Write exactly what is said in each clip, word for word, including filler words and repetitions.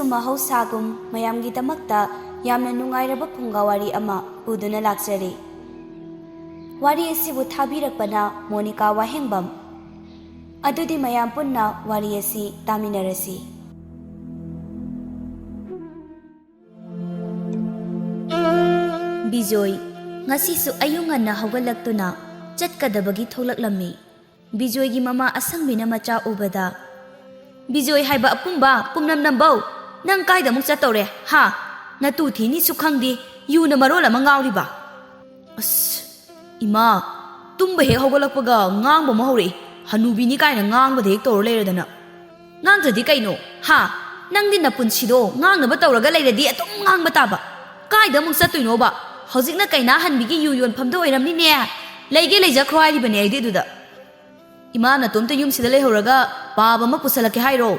ꯃꯍꯧꯁꯥꯒꯨꯝ ꯃꯌꯥꯝꯒꯤꯗꯃꯛꯇ ꯌꯥꯝꯅ ꯅꯨꯡꯉꯥꯏꯔꯕ ꯐꯨꯡꯒꯥ ꯋꯥꯔꯤ ꯑꯃ ꯄꯨꯗꯨꯅ ꯂꯥꯛꯆꯔꯤ꯫ ꯋꯥꯔꯤ ꯑꯁꯤꯕꯨ ꯊꯥꯕꯤꯔꯛꯄꯅ ꯃꯣꯅꯤꯀꯥ ꯋꯥꯍꯦꯡꯕꯝ꯫ ꯑꯗꯨꯗꯤ ꯃꯌꯥꯝ ꯄꯨꯟꯅ ꯋꯥꯔꯤ ꯑꯁꯤ ꯇꯥꯃꯤꯟꯅꯔꯁꯤ꯫ ꯕꯤꯖꯣꯏ ꯉꯁꯤꯁꯨ ꯑꯌꯨꯛ ꯉꯟꯅ ꯍꯧꯒꯠꯂꯛꯇꯨꯅ ꯆꯠꯀꯗꯕꯒꯤ ꯊꯣꯛꯂꯛꯂꯝꯃꯤ꯫ ꯕꯤꯖꯣꯏꯒꯤ ꯃꯃꯥ ꯑꯁꯪꯕꯤꯅ ꯃꯆꯥ ꯎꯕꯗ, "ꯕꯤꯖꯣꯏ ꯍꯥꯏꯕ ꯑꯄꯨꯝꯕ, ꯄꯨꯝꯅꯝ ꯅꯝꯕꯧ, ꯅꯪ ꯀꯥꯏꯗ ꯑꯃꯨꯛ ꯆꯠꯇꯧꯔꯦ, ꯍꯥ? ꯅꯇꯨ ꯊꯤꯅꯤꯁꯨ ꯈꯪꯗꯦ, ꯌꯨꯅ ꯃꯔꯣꯜ ꯑꯃ ꯉꯥꯎꯔꯤꯕ꯫ ꯑꯁ, ꯏꯃꯥ, ꯇꯨꯝꯕ ꯍꯦꯛ ꯍꯧꯒꯠꯂꯛꯄꯒ ꯉꯥꯡꯕ ꯑꯃ ꯍꯧꯔꯛꯏ꯫ ꯍꯅꯨꯕꯤꯅꯤ ꯀꯥꯏꯅ ꯉꯥꯡꯕꯗ ꯍꯦꯛ ꯇꯧꯔ ꯂꯩꯔꯗꯅ꯫ ꯉꯥꯡꯗ꯭ꯔꯗꯤ ꯀꯩꯅꯣ, ꯍꯥ? ꯅꯪꯗꯤ ꯅꯄꯨꯟꯁꯤꯗꯣ ꯉꯥꯡꯅꯕ ꯇꯧꯔꯒ ꯂꯩꯔꯗꯤ ꯑꯗꯨꯝ ꯉꯥꯡꯕ ꯇꯥꯕ꯫ ꯀꯥꯏꯗ ꯑꯃꯨꯛ ꯆꯠꯇꯣꯏꯅꯣꯕ? ꯍꯧꯖꯤꯛꯅ ꯀꯩꯅꯥꯍꯟꯕꯤꯒꯤ ꯌꯨ ꯌꯣꯟꯐꯝꯗ ꯑꯣꯏꯔꯝꯅꯤꯅꯦ꯫ ꯂꯩꯒꯦ ꯂꯩꯖꯈ꯭ꯔꯣ ꯍꯥꯏꯔꯤꯕꯅꯦ ꯑꯩꯗꯤ ꯑꯗꯨꯗ꯫ ꯏꯃꯥ ꯅꯇꯣꯝꯇ ꯌꯨꯝꯁꯤꯗ ꯂꯩꯍꯧꯔꯒ ꯄꯥꯕ ꯑꯃ ꯄꯨꯁꯜꯂꯛꯀꯦ ꯍꯥꯏꯔꯣ?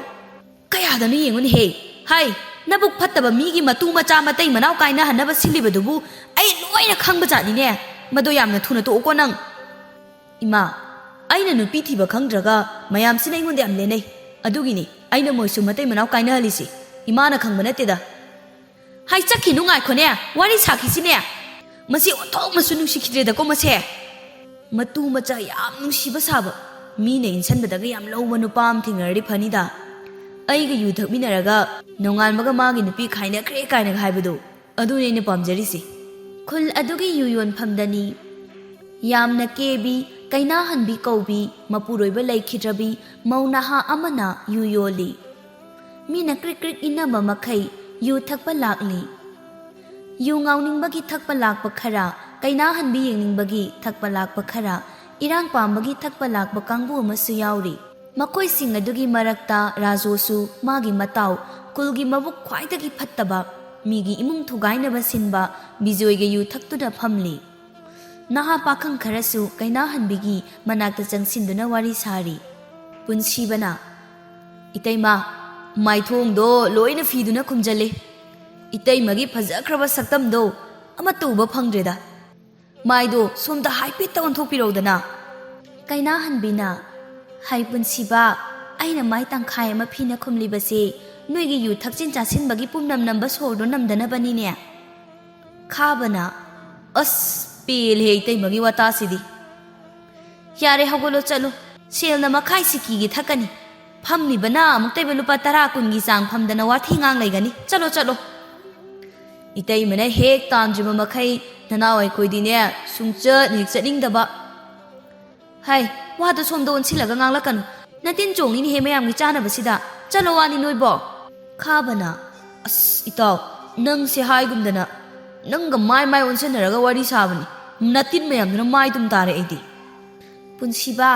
ꯀꯌꯥꯗꯅꯣ ꯌꯦꯡꯉꯨꯅꯦꯍꯦ꯫ ꯍꯥꯏ, ꯅꯕꯨꯛ ꯐꯠꯇꯕ ꯃꯤꯒꯤ ꯃꯇꯨ ꯃꯆꯥ ꯃꯇꯩ ꯃꯅꯥꯎ ꯀꯥꯏꯅꯍꯟꯅꯕ ꯁꯤꯜꯂꯤꯕꯗꯨꯕꯨ ꯑꯩ ꯂꯣꯏꯅ ꯈꯪꯕ ꯖꯥꯠꯅꯤꯅꯦ꯫ ꯃꯗꯣ ꯌꯥꯝꯅ ꯊꯨꯅ ꯇꯣꯛꯑꯣꯀꯣ ꯅꯪ꯫ ꯏꯃꯥ, ꯑꯩꯅ ꯅꯨꯄꯤ ꯊꯤꯕ ꯈꯪꯗ꯭ꯔꯒ ꯃꯌꯥꯝꯁꯤꯅ ꯑꯩꯉꯣꯟꯗ ꯌꯥꯝ ꯂꯦꯟꯅꯩ꯫ ꯑꯗꯨꯒꯤꯅꯤ ꯑꯩꯅ ꯃꯣꯏꯁꯨ ꯃꯇꯩ ꯃꯅꯥꯎ ꯀꯥꯏꯅꯍꯜꯂꯤꯁꯤ꯫ ꯏꯃꯥꯅ ꯈꯪꯕ ꯅꯠꯇꯦꯗ꯫ ꯍꯥꯏ, ꯆꯠꯈꯤꯅꯨ, ꯉꯥꯏꯈꯣꯅꯦ, ꯋꯥꯔꯤ ꯁꯥꯈꯤꯁꯤꯅꯦ꯫ ꯃꯁꯤ ꯑꯣꯟꯊꯣꯛꯅꯁꯨ ꯅꯨꯡꯁꯤꯈꯤꯗ꯭ꯔꯦꯗꯀꯣ ꯃꯁꯦ꯫ ꯃꯇꯨ ꯃꯆꯥ ꯌꯥꯝ ꯅꯨꯡꯁꯤꯕ ꯁꯥꯕ, ꯃꯤꯅ ꯏꯟꯁꯟꯕꯗꯒ ꯌꯥꯝ ꯂꯧꯕ ꯅꯨꯄꯥ ꯑꯃ ꯊꯦꯡꯅꯔꯗꯤ ꯐꯅꯤꯗ꯫ ꯑꯩꯒ ꯌꯨ ꯊꯛꯃꯤꯟꯅꯔꯒ ꯅꯣꯡꯉꯥꯟꯕꯒ ꯃꯥꯒꯤ ꯅꯨꯄꯤ ꯈꯥꯏꯅꯈ꯭ꯔꯦ ꯀꯥꯏꯅꯒ ꯍꯥꯏꯕꯗꯣ, ꯑꯗꯨꯅꯦ ꯑꯩꯅ ꯄꯥꯝꯖꯔꯤꯁꯦ꯫ ꯈꯨꯜ ꯑꯗꯨꯒꯤ ꯌꯨ ꯌꯣꯟꯐꯝꯗꯅꯤ꯫ ꯌꯥꯝꯅ ꯀꯦꯕꯤ, ꯀꯩꯅꯥꯍꯟꯕꯤ ꯀꯧꯕꯤ, ꯃꯄꯨꯔꯣꯏꯕ ꯂꯩꯈꯤꯗ꯭ꯔꯕꯤ ꯃꯧ ꯅꯍꯥ ꯑꯃꯅ ꯌꯨ ꯌꯣꯜꯂꯤ꯫ ꯃꯤꯅ ꯀ꯭ꯔꯤꯛ ꯀ꯭ꯔꯤꯛ ꯏꯟꯅꯕ ꯃꯈꯩ ꯌꯨ ꯊꯛꯄ ꯂꯥꯛꯂꯤ꯫ ꯌꯨ ꯉꯥꯎꯅꯤꯡꯕꯒꯤ ꯊꯛꯄ ꯂꯥꯛꯄ ꯈꯔ, ꯀꯩꯅꯥꯍꯟꯕꯤ ꯌꯦꯡꯅꯤꯡꯕꯒꯤ ꯊꯛꯄ ꯂꯥꯛꯄ ꯈꯔ, ꯏꯔꯥꯡ ꯄꯥꯝꯕꯒꯤ ꯊꯛꯄ ꯂꯥꯛꯄ ꯀꯥꯡꯕꯨ ꯑꯃꯁꯨ ꯌꯥꯎꯔꯤ꯫ ꯃꯈꯣꯏꯁꯤꯡ ꯑꯗꯨꯒꯤ ꯃꯔꯛꯇ ꯔꯥꯖꯨꯁꯨ ꯃꯥꯒꯤ ꯃꯇꯥꯎ, ꯈꯨꯜꯒꯤ ꯃꯕꯨꯛ ꯈ꯭ꯋꯥꯏꯗꯒꯤ ꯐꯠꯇꯕ, ꯃꯤꯒꯤ ꯏꯃꯨꯡ ꯊꯨꯒꯥꯏꯅꯕ ꯁꯤꯟꯕ ꯕꯤꯖꯣꯏꯒ ꯌꯨ ꯊꯛꯇꯨꯅ ꯐꯝꯂꯤ꯫ ꯅꯍꯥ ꯄꯥꯈꯪ ꯈꯔꯁꯨ ꯀꯩꯅꯥꯍꯟꯕꯤꯒꯤ ꯃꯅꯥꯛꯇ ꯆꯪꯁꯤꯟꯗꯨꯅ ꯋꯥꯔꯤ ꯁꯥꯔꯤ꯫ ꯄꯨꯟꯁꯤꯕꯅ, "ꯏꯇꯩꯃ, ꯃꯥꯏꯊꯣꯡꯗꯣ ꯂꯣꯏꯅ ꯐꯤꯗꯨꯅ ꯈꯨꯝꯖꯜꯂꯦ꯫ ꯏꯇꯩꯃꯒꯤ ꯐꯖꯈ꯭ꯔꯕ ꯁꯛꯇꯝꯗꯣ ꯑꯃꯠꯇ ꯎꯕ ꯐꯪꯗ꯭ꯔꯦꯗ꯫ ꯃꯥꯏꯗꯣ ꯁꯣꯝꯗ ꯍꯥꯏꯐꯦꯠꯇ ꯑꯣꯟꯊꯣꯛꯄꯤꯔꯧꯗꯅ꯫" ꯀꯩꯅꯥꯍꯟꯕꯤꯅ, "ꯍꯥꯏ ꯄꯨꯟꯁꯤꯕ, ꯑꯩꯅ ꯃꯥꯏ ꯇꯪꯈꯥꯏ ꯑꯃ ꯐꯤꯅ ꯈꯨꯝꯂꯤꯕꯁꯦ ꯅꯣꯏꯒꯤ ꯌꯨ ꯊꯛꯆꯤꯟ ꯆꯥꯁꯤꯟꯕꯒꯤ ꯄꯨꯝꯅꯝ ꯅꯝꯕ ꯁꯣꯔꯗꯣ ꯅꯝꯗꯅꯕꯅꯤꯅꯦ꯫ ꯈꯥꯕꯅ, "ꯑꯁ, ꯄꯦꯜꯂꯦꯍꯦ ꯏꯇꯩꯃꯒꯤ ꯋꯥꯇꯥꯁꯤꯗꯤ꯫ ꯌꯥꯔꯦ, ꯍꯧꯒꯠꯂꯣ, ꯆꯠꯂꯣ꯫ ꯁꯦꯜꯅ ꯃꯈꯥꯏ ꯁꯤꯀꯤꯒꯤ ꯊꯛꯀꯅꯤ꯫ ꯐꯝꯂꯤꯕꯅ ꯑꯃꯨꯛꯇꯩꯕ ꯂꯨꯄꯥ ꯇꯔꯥ ꯀꯨꯟꯒꯤ ꯆꯥꯡ ꯐꯝꯗꯅ ꯋꯥꯊꯤ ꯉꯥꯡ ꯂꯩꯒꯅꯤ꯫ ꯆꯠꯂꯣ, ꯆꯠꯂꯣ꯫ ꯏꯇꯩꯃꯅ ꯍꯦꯛ ꯇꯥꯟꯗ꯭ꯔꯤꯕ ꯃꯈꯩ ꯅꯅꯥꯎ ꯑꯩꯈꯣꯏꯗꯤꯅꯦ, ꯁꯨꯡꯆꯠ ꯍꯦꯛ ꯆꯠꯅꯤꯡꯗꯕ꯫" "ꯍꯥꯏ, ꯋꯥꯗꯣ ꯁꯣꯝꯗ ꯑꯣꯟꯁꯤꯜꯂꯒ ꯉꯥꯡꯂꯛꯀꯅꯨ꯫ ꯅꯇꯤꯟ ꯆꯣꯡꯅꯤꯅꯦꯍꯦ ꯃꯌꯥꯝꯒꯤ ꯆꯥꯅꯕꯁꯤꯗ꯫ ꯆꯠꯂꯣ ꯋꯥꯅꯤ ꯅꯣꯏꯕꯣ꯫" ꯈꯥꯕꯅ, "ꯑꯁ ꯏꯇꯥꯎ, ꯅꯪꯁꯦ ꯍꯥꯏꯒꯨꯝꯗꯅ ꯅꯪꯒ ꯃꯥꯏ ꯃꯥꯏ ꯑꯣꯟꯁꯤꯟꯅꯔꯒ ꯋꯥꯔꯤ ꯁꯥꯕꯅꯤ꯫ ꯅꯇꯤꯟ ꯃꯌꯥꯝꯗꯨꯅ ꯃꯥꯏ ꯇꯨꯝ ꯇꯥꯔꯦ ꯑꯩꯗꯤ꯫" "ꯄꯨꯟꯁꯤꯕ,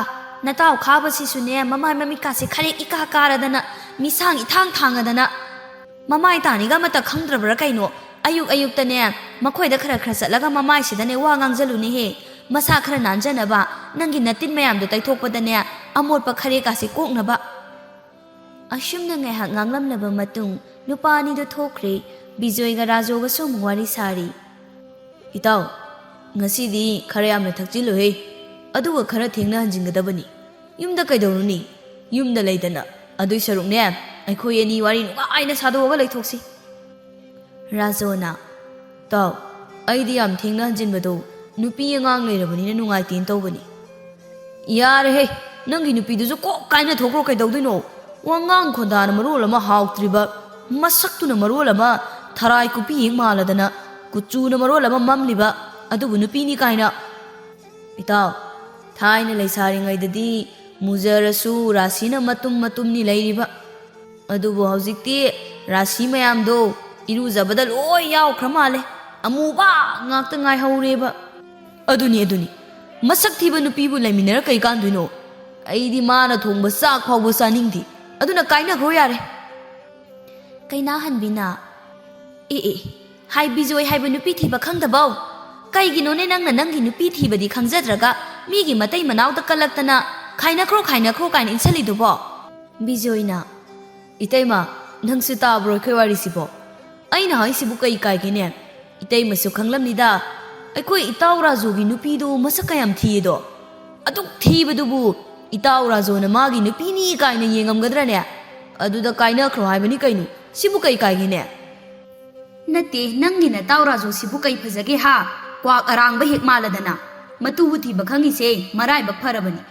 ꯅꯇꯥꯎ ꯈꯥꯕꯁꯤꯁꯨꯅꯦ, ꯃꯃꯥꯏ ꯃꯃꯤꯠꯀꯥꯁꯦ ꯈꯔꯦꯛ ꯏꯀꯥ ꯀꯥꯔꯗꯅ, ꯃꯤꯁꯥꯡ ꯏꯊꯥꯡ ꯊꯥꯡꯉꯗꯅ, ꯃꯃꯥꯏ ꯇꯥꯅꯤꯒ ꯑꯃꯠꯇ ꯈꯪꯗ꯭ꯔꯕ꯭ꯔꯥ ꯀꯩꯅꯣ? ꯑꯌꯨꯛ ꯑꯌꯨꯛꯇꯅꯦ, ꯃꯈꯣꯏꯗ ꯈꯔ ꯈꯔ ꯆꯠꯂꯒ ꯃꯃꯥꯏꯁꯤꯗꯅꯦ ꯋꯥ ꯉꯥꯡꯖꯜꯂꯨꯅꯦꯍꯦ꯫ ꯃꯁꯥ ꯈꯔ ꯅꯥꯟꯖꯅꯕ, ꯅꯪꯒꯤ ꯅꯇꯤꯟ ꯃꯌꯥꯝꯗꯣ ꯇꯩꯊꯣꯛꯄꯗꯅꯦ, ꯑꯃꯣꯠꯄ ꯈꯔꯦꯛꯀꯥꯁꯦ ꯀꯣꯛꯅꯕ꯫" ꯑꯁꯨꯝꯅ ꯉꯥꯏꯍꯥꯛ ꯉꯥꯡꯂꯝꯂꯕ ꯃꯇꯨꯡ, ꯅꯨꯄꯥ ꯑꯅꯤꯗꯨ ꯊꯣꯛꯈ꯭ꯔꯦ꯫ ꯕꯤꯖꯣꯏꯒ ꯔꯥꯖꯣꯒꯁꯨ ꯑꯃꯨꯛ ꯋꯥꯔꯤ ꯁꯥꯔꯤ꯫ "ꯏꯇꯥꯎ, ꯉꯁꯤꯗꯤ ꯈꯔ ꯌꯥꯝꯅ ꯊꯛꯆꯤꯜꯂꯨꯍꯦ, ꯑꯗꯨꯒ ꯈꯔ ꯊꯦꯡꯅ ꯍꯟꯖꯤꯟꯒꯗꯕꯅꯤ꯫ ꯌꯨꯝꯗ ꯀꯩꯗꯧꯔꯨꯅꯤ? ꯌꯨꯝꯗ ꯂꯩꯗꯅ꯫ ꯑꯗꯨꯏ ꯁꯔꯨꯛꯅꯦ, ꯑꯩꯈꯣꯏ ꯑꯅꯤ ꯋꯥꯔꯤ ꯅꯨꯡꯉꯥꯏꯅ ꯁꯥꯗꯣꯛꯑꯒ ꯂꯩꯊꯣꯛꯁꯤ꯫" ꯔꯥꯖꯣꯅ, "ꯇꯥꯎ, ꯑꯩꯗꯤ ꯌꯥꯝ ꯊꯦꯡꯅ ꯍꯟꯖꯤꯟꯕꯗꯣ ꯅꯨꯄꯤ ꯑꯉꯥꯡ ꯂꯩꯔꯕꯅꯤꯅ ꯅꯨꯡꯉꯥꯏꯇꯦꯅ ꯇꯧꯕꯅꯤ꯫" "ꯌꯥꯔꯦꯍꯦ, ꯅꯪꯒꯤ ꯅꯨꯄꯤꯗꯨꯁꯨ ꯀꯣꯛ ꯀꯥꯏꯅ ꯊꯣꯛꯈ꯭ꯔꯣ ꯀꯩꯗꯧꯗꯣꯏꯅꯣ? ꯋꯥꯉꯥꯡ ꯈꯣꯟꯗꯥꯅ ꯃꯔꯣꯜ ꯑꯃ ꯍꯥꯎꯇ꯭ꯔꯤꯕ, ꯃꯁꯛꯇꯨꯅ ꯃꯔꯣꯜ ꯑꯃ ꯊꯔꯥꯏ ꯀꯨꯞꯄꯤ ꯍꯦꯛ ꯃꯥꯜꯂꯗꯅ, ꯀꯨꯆꯨꯅ ꯃꯔꯣꯜ ꯑꯃ ꯃꯝꯂꯤꯕ, ꯑꯗꯨꯕꯨ ꯅꯨꯄꯤꯅꯤ ꯀꯥꯏꯅ꯫ ꯏꯇꯥꯎ, ꯊꯥꯏꯅ ꯂꯩꯁꯥꯔꯤꯉꯩꯗꯗꯤ ꯃꯨꯖꯔꯁꯨ ꯔꯥꯁꯤꯅ ꯃꯇꯨꯝ ꯃꯇꯨꯝꯅꯤ ꯂꯩꯔꯤꯕ꯫ ꯑꯗꯨꯕꯨ ꯍꯧꯖꯤꯛꯇꯤ ꯔꯥꯁꯤ ꯃꯌꯥꯝꯗꯣ ꯏꯔꯨꯖꯕꯗ ꯂꯣꯏ ꯌꯥꯎꯈ꯭ꯔ ꯃꯥꯜꯂꯦ꯫ ꯑꯃꯨꯕ ꯉꯥꯛꯇ ꯉꯥꯏꯍꯧꯔꯦꯕ꯫" "ꯑꯗꯨꯅꯤ, ꯑꯗꯨꯅꯤ꯫ ꯃꯁꯛ ꯊꯤꯕ ꯅꯨꯄꯤꯕꯨ ꯂꯩꯃꯤꯟꯅꯔ ꯀꯩ ꯀꯥꯟꯗꯣꯏꯅꯣ? ꯑꯩꯗꯤ ꯃꯥꯅ ꯊꯣꯡꯕ ꯆꯥꯛ ꯐꯥꯎꯕ ꯆꯥꯅꯤꯡꯗꯦ꯫ ꯑꯗꯨꯅ ꯀꯥꯏꯅꯈ꯭ꯔꯣ ꯌꯥꯔꯦ꯫" ꯀꯩꯅꯥꯍꯟꯕꯤꯅ, "ꯑꯦ, ꯑꯦ, ꯍꯥꯏ ꯕꯤꯖꯣꯏ ꯍꯥꯏꯕ ꯅꯨꯄꯤ ꯊꯤꯕ ꯈꯪꯗꯕꯧ? ꯀꯩꯒꯤꯅꯣꯅꯦ ꯅꯪꯅ ꯅꯪꯒꯤ ꯅꯨꯄꯤ ꯊꯤꯕꯗꯤ ꯈꯪꯖꯗ꯭ꯔꯒ ꯃꯤꯒꯤ ꯃꯇꯩ ꯃꯅꯥꯎꯗ ꯀꯜꯂꯛꯇꯅ ꯈꯥꯏꯅꯈ꯭ꯔꯣ, ꯈꯥꯏꯅꯈ꯭ꯔꯣ ꯀꯥꯏꯅ ꯏꯟꯁꯤꯜꯂꯤꯗꯨꯕꯣ?" ꯕꯤꯖꯣꯏꯅ, "ꯏꯇꯩꯃ, ꯅꯪꯁꯨ ꯇꯥꯕ꯭ꯔꯣ ꯑꯩꯈꯣꯏ ꯋꯥꯔꯤꯁꯤꯕꯣ? ꯑꯩꯅ ꯍꯥꯏꯁꯤꯕꯨ ꯀꯩ ꯀꯥꯏꯒꯦꯅꯦ? ꯏꯇꯩꯃꯁꯨ ꯈꯪꯂꯝꯅꯤꯗ, ꯑꯩꯈꯣꯏ ꯏꯇꯥꯎ ꯔꯥꯖꯨꯒꯤ ꯅꯨꯄꯤꯗꯨ ꯃꯁꯛ ꯀꯌꯥꯝ ꯊꯤꯌꯦꯗꯣ꯫ ꯑꯗꯨꯛ ꯊꯤꯕꯗꯨꯕꯨ ꯏꯇꯥꯎ ꯔꯥꯖꯨꯅ ꯃꯥꯒꯤ ꯅꯨꯄꯤꯅꯤ ꯀꯥꯏꯅ ꯌꯦꯡꯉꯝꯒꯗ꯭ꯔꯅꯦ? ꯑꯗꯨꯗ ꯀꯥꯏꯅꯈ꯭ꯔꯣ ꯍꯥꯏꯕꯅꯤ ꯀꯩꯅꯣ? ꯁꯤꯕꯨ ꯀꯩ ꯀꯥꯏꯒꯦꯅꯦ? ꯅꯠꯇꯦ, ꯅꯪꯒꯤ ꯅꯇꯥꯎ ꯔꯥꯖꯨꯁꯤꯕꯨ ꯀꯩ ꯐꯖꯒꯦ ꯍꯥ? ꯀ꯭ꯋꯥꯛ ꯑꯔꯥꯡꯕ ꯍꯦꯛ ꯃꯥꯜꯂꯗꯅ꯫ ꯃꯇꯨꯕꯨ ꯊꯤꯕ ꯈꯪꯉꯤꯁꯦ ꯃꯔꯥꯏꯕꯛ ꯐꯔꯕꯅꯤ꯫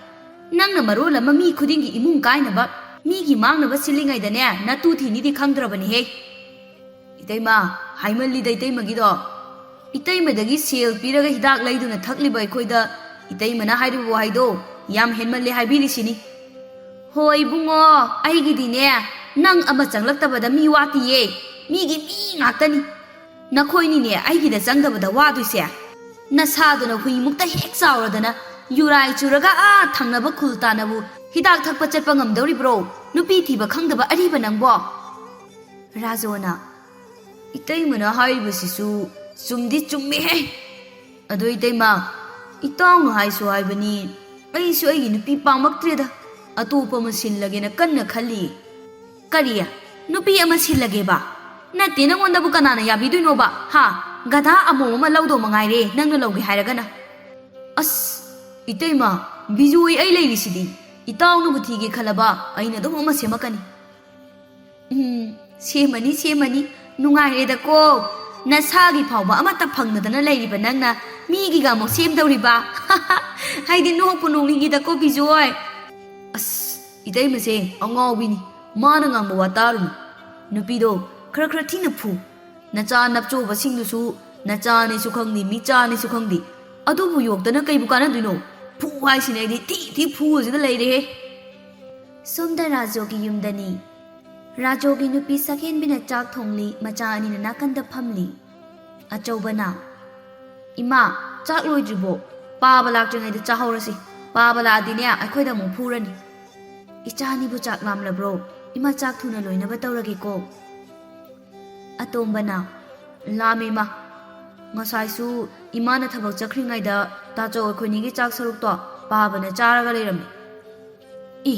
ꯅꯪꯅ ꯃꯔꯣꯜ ꯑꯃ ꯃꯤ ꯈꯨꯗꯤꯡꯒꯤ ꯏꯃꯨꯡ ꯀꯥꯏꯅꯕ, ꯃꯤꯒꯤ ꯃꯥꯡꯅꯕ ꯁꯤꯜꯂꯤꯉꯩꯗꯅꯦ, ꯅꯇꯨ ꯊꯤꯅꯤꯗꯤ ꯈꯪꯗ꯭ꯔꯕꯅꯤꯍꯦ꯫ ꯏꯇꯩꯃ, ꯍꯥꯏꯃꯜꯂꯤꯗ ꯏꯇꯩꯃꯒꯤꯗꯣ꯫ ꯏꯇꯩꯃꯗꯒꯤ ꯁꯦꯜ ꯄꯤꯔꯒ ꯍꯤꯗꯥꯛ ꯂꯩꯗꯨꯅ ꯊꯛꯂꯤꯕ ꯑꯩꯈꯣꯏꯗ ꯏꯇꯩꯃꯅ ꯍꯥꯏꯔꯤꯕ ꯋꯥꯍꯩꯗꯣ ꯌꯥꯝ ꯍꯦꯟꯃꯜꯂꯦ ꯍꯥꯏꯕꯤꯔꯤꯁꯤꯅꯤ꯫ ꯍꯣꯏ ꯏꯕꯨꯡꯉꯣ, ꯑꯩꯒꯤꯗꯤꯅꯦ, ꯅꯪ ꯑꯃ ꯆꯪꯂꯛꯇꯕꯗ ꯃꯤ ꯋꯥꯠꯇꯤꯌꯦ꯫ ꯃꯤꯒꯤ ꯃꯤ ꯉꯥꯛꯇꯅꯤ꯫ ꯅꯈꯣꯏꯅꯤꯅꯦ ꯑꯩꯒꯤꯗ ꯆꯪꯗꯕꯗ ꯋꯥꯗꯣꯏꯁꯦ꯫ ꯅꯁꯥꯗꯨꯅ ꯍꯨꯏꯃꯨꯛꯇ ꯍꯦꯛ ꯆꯥꯎꯔꯗꯅ, ꯌꯨꯔꯥꯏ ꯆꯨꯔꯒ ꯑꯥ ꯊꯪꯅꯕ ꯈꯨꯜ ꯇꯥꯅꯕꯨ ꯍꯤꯗꯥꯛ ꯊꯛꯄ ꯆꯠꯄ ꯉꯝꯗꯧꯔꯤꯕ꯭ꯔꯣ? ꯅꯨꯄꯤ ꯊꯤꯕ ꯈꯪꯗꯕ ꯑꯔꯤꯕ ꯅꯪꯕꯣ? ꯔꯥꯖꯣꯅ, ꯏꯇꯩꯃꯅ ꯍꯥꯏꯔꯤꯕꯁꯤꯁꯨ ꯆꯨꯝꯗꯤ ꯆꯨꯝꯃꯦꯍꯦ꯫ ꯑꯗꯣ ꯏꯇꯩꯃ, ꯏꯇꯥꯎꯅ ꯍꯥꯏꯁꯨ ꯍꯥꯏꯕꯅꯤ, ꯑꯩꯁꯨ ꯑꯩꯒꯤ ꯅꯨꯄꯤ ꯄꯥꯝꯃꯛꯇ꯭ꯔꯦꯗ, ꯑꯇꯣꯞꯄ ꯑꯃ ꯁꯤꯜꯂꯒꯦꯅ ꯀꯟꯅ ꯈꯜꯂꯤ꯫ ꯀꯔꯤ? ꯅꯨꯄꯤ ꯑꯃ ꯁꯤꯜꯂꯒꯦꯕ? ꯅꯠꯇꯦ, ꯅꯪꯉꯣꯟꯗꯕꯨ ꯀꯅꯥꯅ ꯌꯥꯕꯤꯗꯣꯏꯅꯣꯕ? ꯍꯥ? ꯒꯙꯥ ꯑꯃꯣꯝ ꯑꯃ ꯂꯧꯗꯧ ꯃꯉꯥꯏꯔꯦ, ꯅꯪꯅ ꯂꯧꯒꯦ ꯍꯥꯏꯔꯒꯅ꯫ ꯑꯁ, ꯏꯇꯩꯃ, ꯕꯤꯖꯣꯏ ꯑꯩ ꯂꯩꯔꯤꯁꯤꯗꯤ꯫ ꯏꯇꯥꯎꯅꯕꯨ ꯊꯤꯒꯦ ꯈꯜꯂꯕ ꯑꯩꯅ ꯑꯗꯨꯝ ꯑꯃ ꯁꯦꯝꯃꯛꯀꯅꯤ꯫ ꯎꯝ, ꯁꯦꯝꯃꯅꯤ, ꯁꯦꯝꯃꯅꯤ꯫ ꯅꯨꯡꯉꯥꯏꯔꯦꯗꯀꯣ꯫ ꯅꯁꯥꯒꯤ ꯐꯥꯎꯕ ꯑꯃꯠꯇ ꯐꯪꯗꯗꯅ ꯂꯩꯔꯤꯕ ꯅꯪꯅ ꯃꯤꯒꯤꯒ ꯑꯃꯨꯛ ꯁꯦꯝꯗꯧꯔꯤꯕ? ꯍꯥꯏꯗꯤ ꯅꯣꯛꯄꯨ ꯅꯣꯛꯅꯤꯡꯉꯤꯗꯀꯣ, ꯕꯤꯖꯣꯏ꯫ ꯑꯁ, ꯏꯇꯩꯃꯁꯦ ꯑꯉꯥꯎꯕꯤꯅꯤ꯫ ꯃꯥꯅ ꯉꯥꯡꯕ ꯋꯥ ꯇꯥꯔꯨꯅꯨ꯫ ꯅꯨꯄꯤꯗꯣ ꯈꯔ ꯈꯔ ꯊꯤꯅ ꯐꯨ꯫ ꯅꯆꯥ ꯅꯞꯆꯧꯕꯁꯤꯡꯗꯨꯁꯨ ꯅꯆꯥꯅꯦꯁꯨ ꯈꯪꯗꯦ, ꯃꯤꯆꯥꯅꯦꯁꯨ ꯈꯪꯗꯦ꯫ ꯑꯗꯨꯕꯨ ꯌꯣꯛꯇꯅ ꯀꯩꯕꯨ ꯀꯥꯟꯅꯗꯣꯏꯅꯣ? ꯐꯨ ꯍꯥꯏꯁꯤꯅꯦ ꯑꯩꯗꯤ, ꯊꯤ ꯊꯤ ꯐꯨ ꯍꯧꯖꯤꯛꯇ ꯂꯩꯔꯦꯍꯦ꯫ ꯁꯣꯝꯗ ꯔꯥꯖꯣꯒꯤ ꯌꯨꯝꯗꯅꯤ꯫ ꯔꯥꯖꯣꯒꯤ ꯅꯨꯄꯤ ꯁꯛꯍꯦꯟꯕꯤꯅ ꯆꯥꯛ ꯊꯣꯡꯂꯤ, ꯃꯆꯥ ꯑꯅꯤꯅ ꯅꯥꯀꯟꯗ ꯐꯝꯂꯤ꯫ ꯑꯆꯧꯕꯅ, "ꯏꯃꯥ, ꯆꯥꯛ ꯂꯣꯏꯗ꯭ꯔꯤꯕꯣ? ꯄꯥꯕ ꯂꯥꯛꯇ꯭ꯔꯤꯉꯩꯗ ꯆꯥꯍꯧꯔꯁꯤ꯫ ꯄꯥꯕ ꯂꯥꯛꯑꯗꯤꯅꯦ, ꯑꯩꯈꯣꯏꯗ ꯑꯃꯨꯛ ꯐꯨꯔꯅꯤ꯫ ꯏꯆꯥ ꯑꯅꯤꯕꯨ ꯆꯥꯛ ꯂꯥꯝꯂꯕ꯭ꯔꯣ? ꯏꯃꯥ, ꯆꯥꯛ ꯊꯨꯅ ꯂꯣꯏꯅꯕ ꯇꯧꯔꯒꯦꯀꯣ꯫" ꯑꯇꯣꯝꯕꯅ, "ꯂꯥꯝꯃꯦ, ꯏꯃꯥ꯫ ꯉꯁꯥꯏꯁꯨ ꯏꯃꯥꯅ ꯊꯕꯛ ꯆꯠꯈ꯭ꯔꯤꯉꯩꯗ ꯇꯥꯆꯧ ꯑꯩꯈꯣꯏꯅꯤꯒꯤ ꯆꯥꯛ ꯁꯔꯨꯛꯇꯣ ꯄꯥꯕꯅ ꯆꯥꯔꯒ ꯂꯩꯔꯝꯃꯦ꯫" "ꯏ,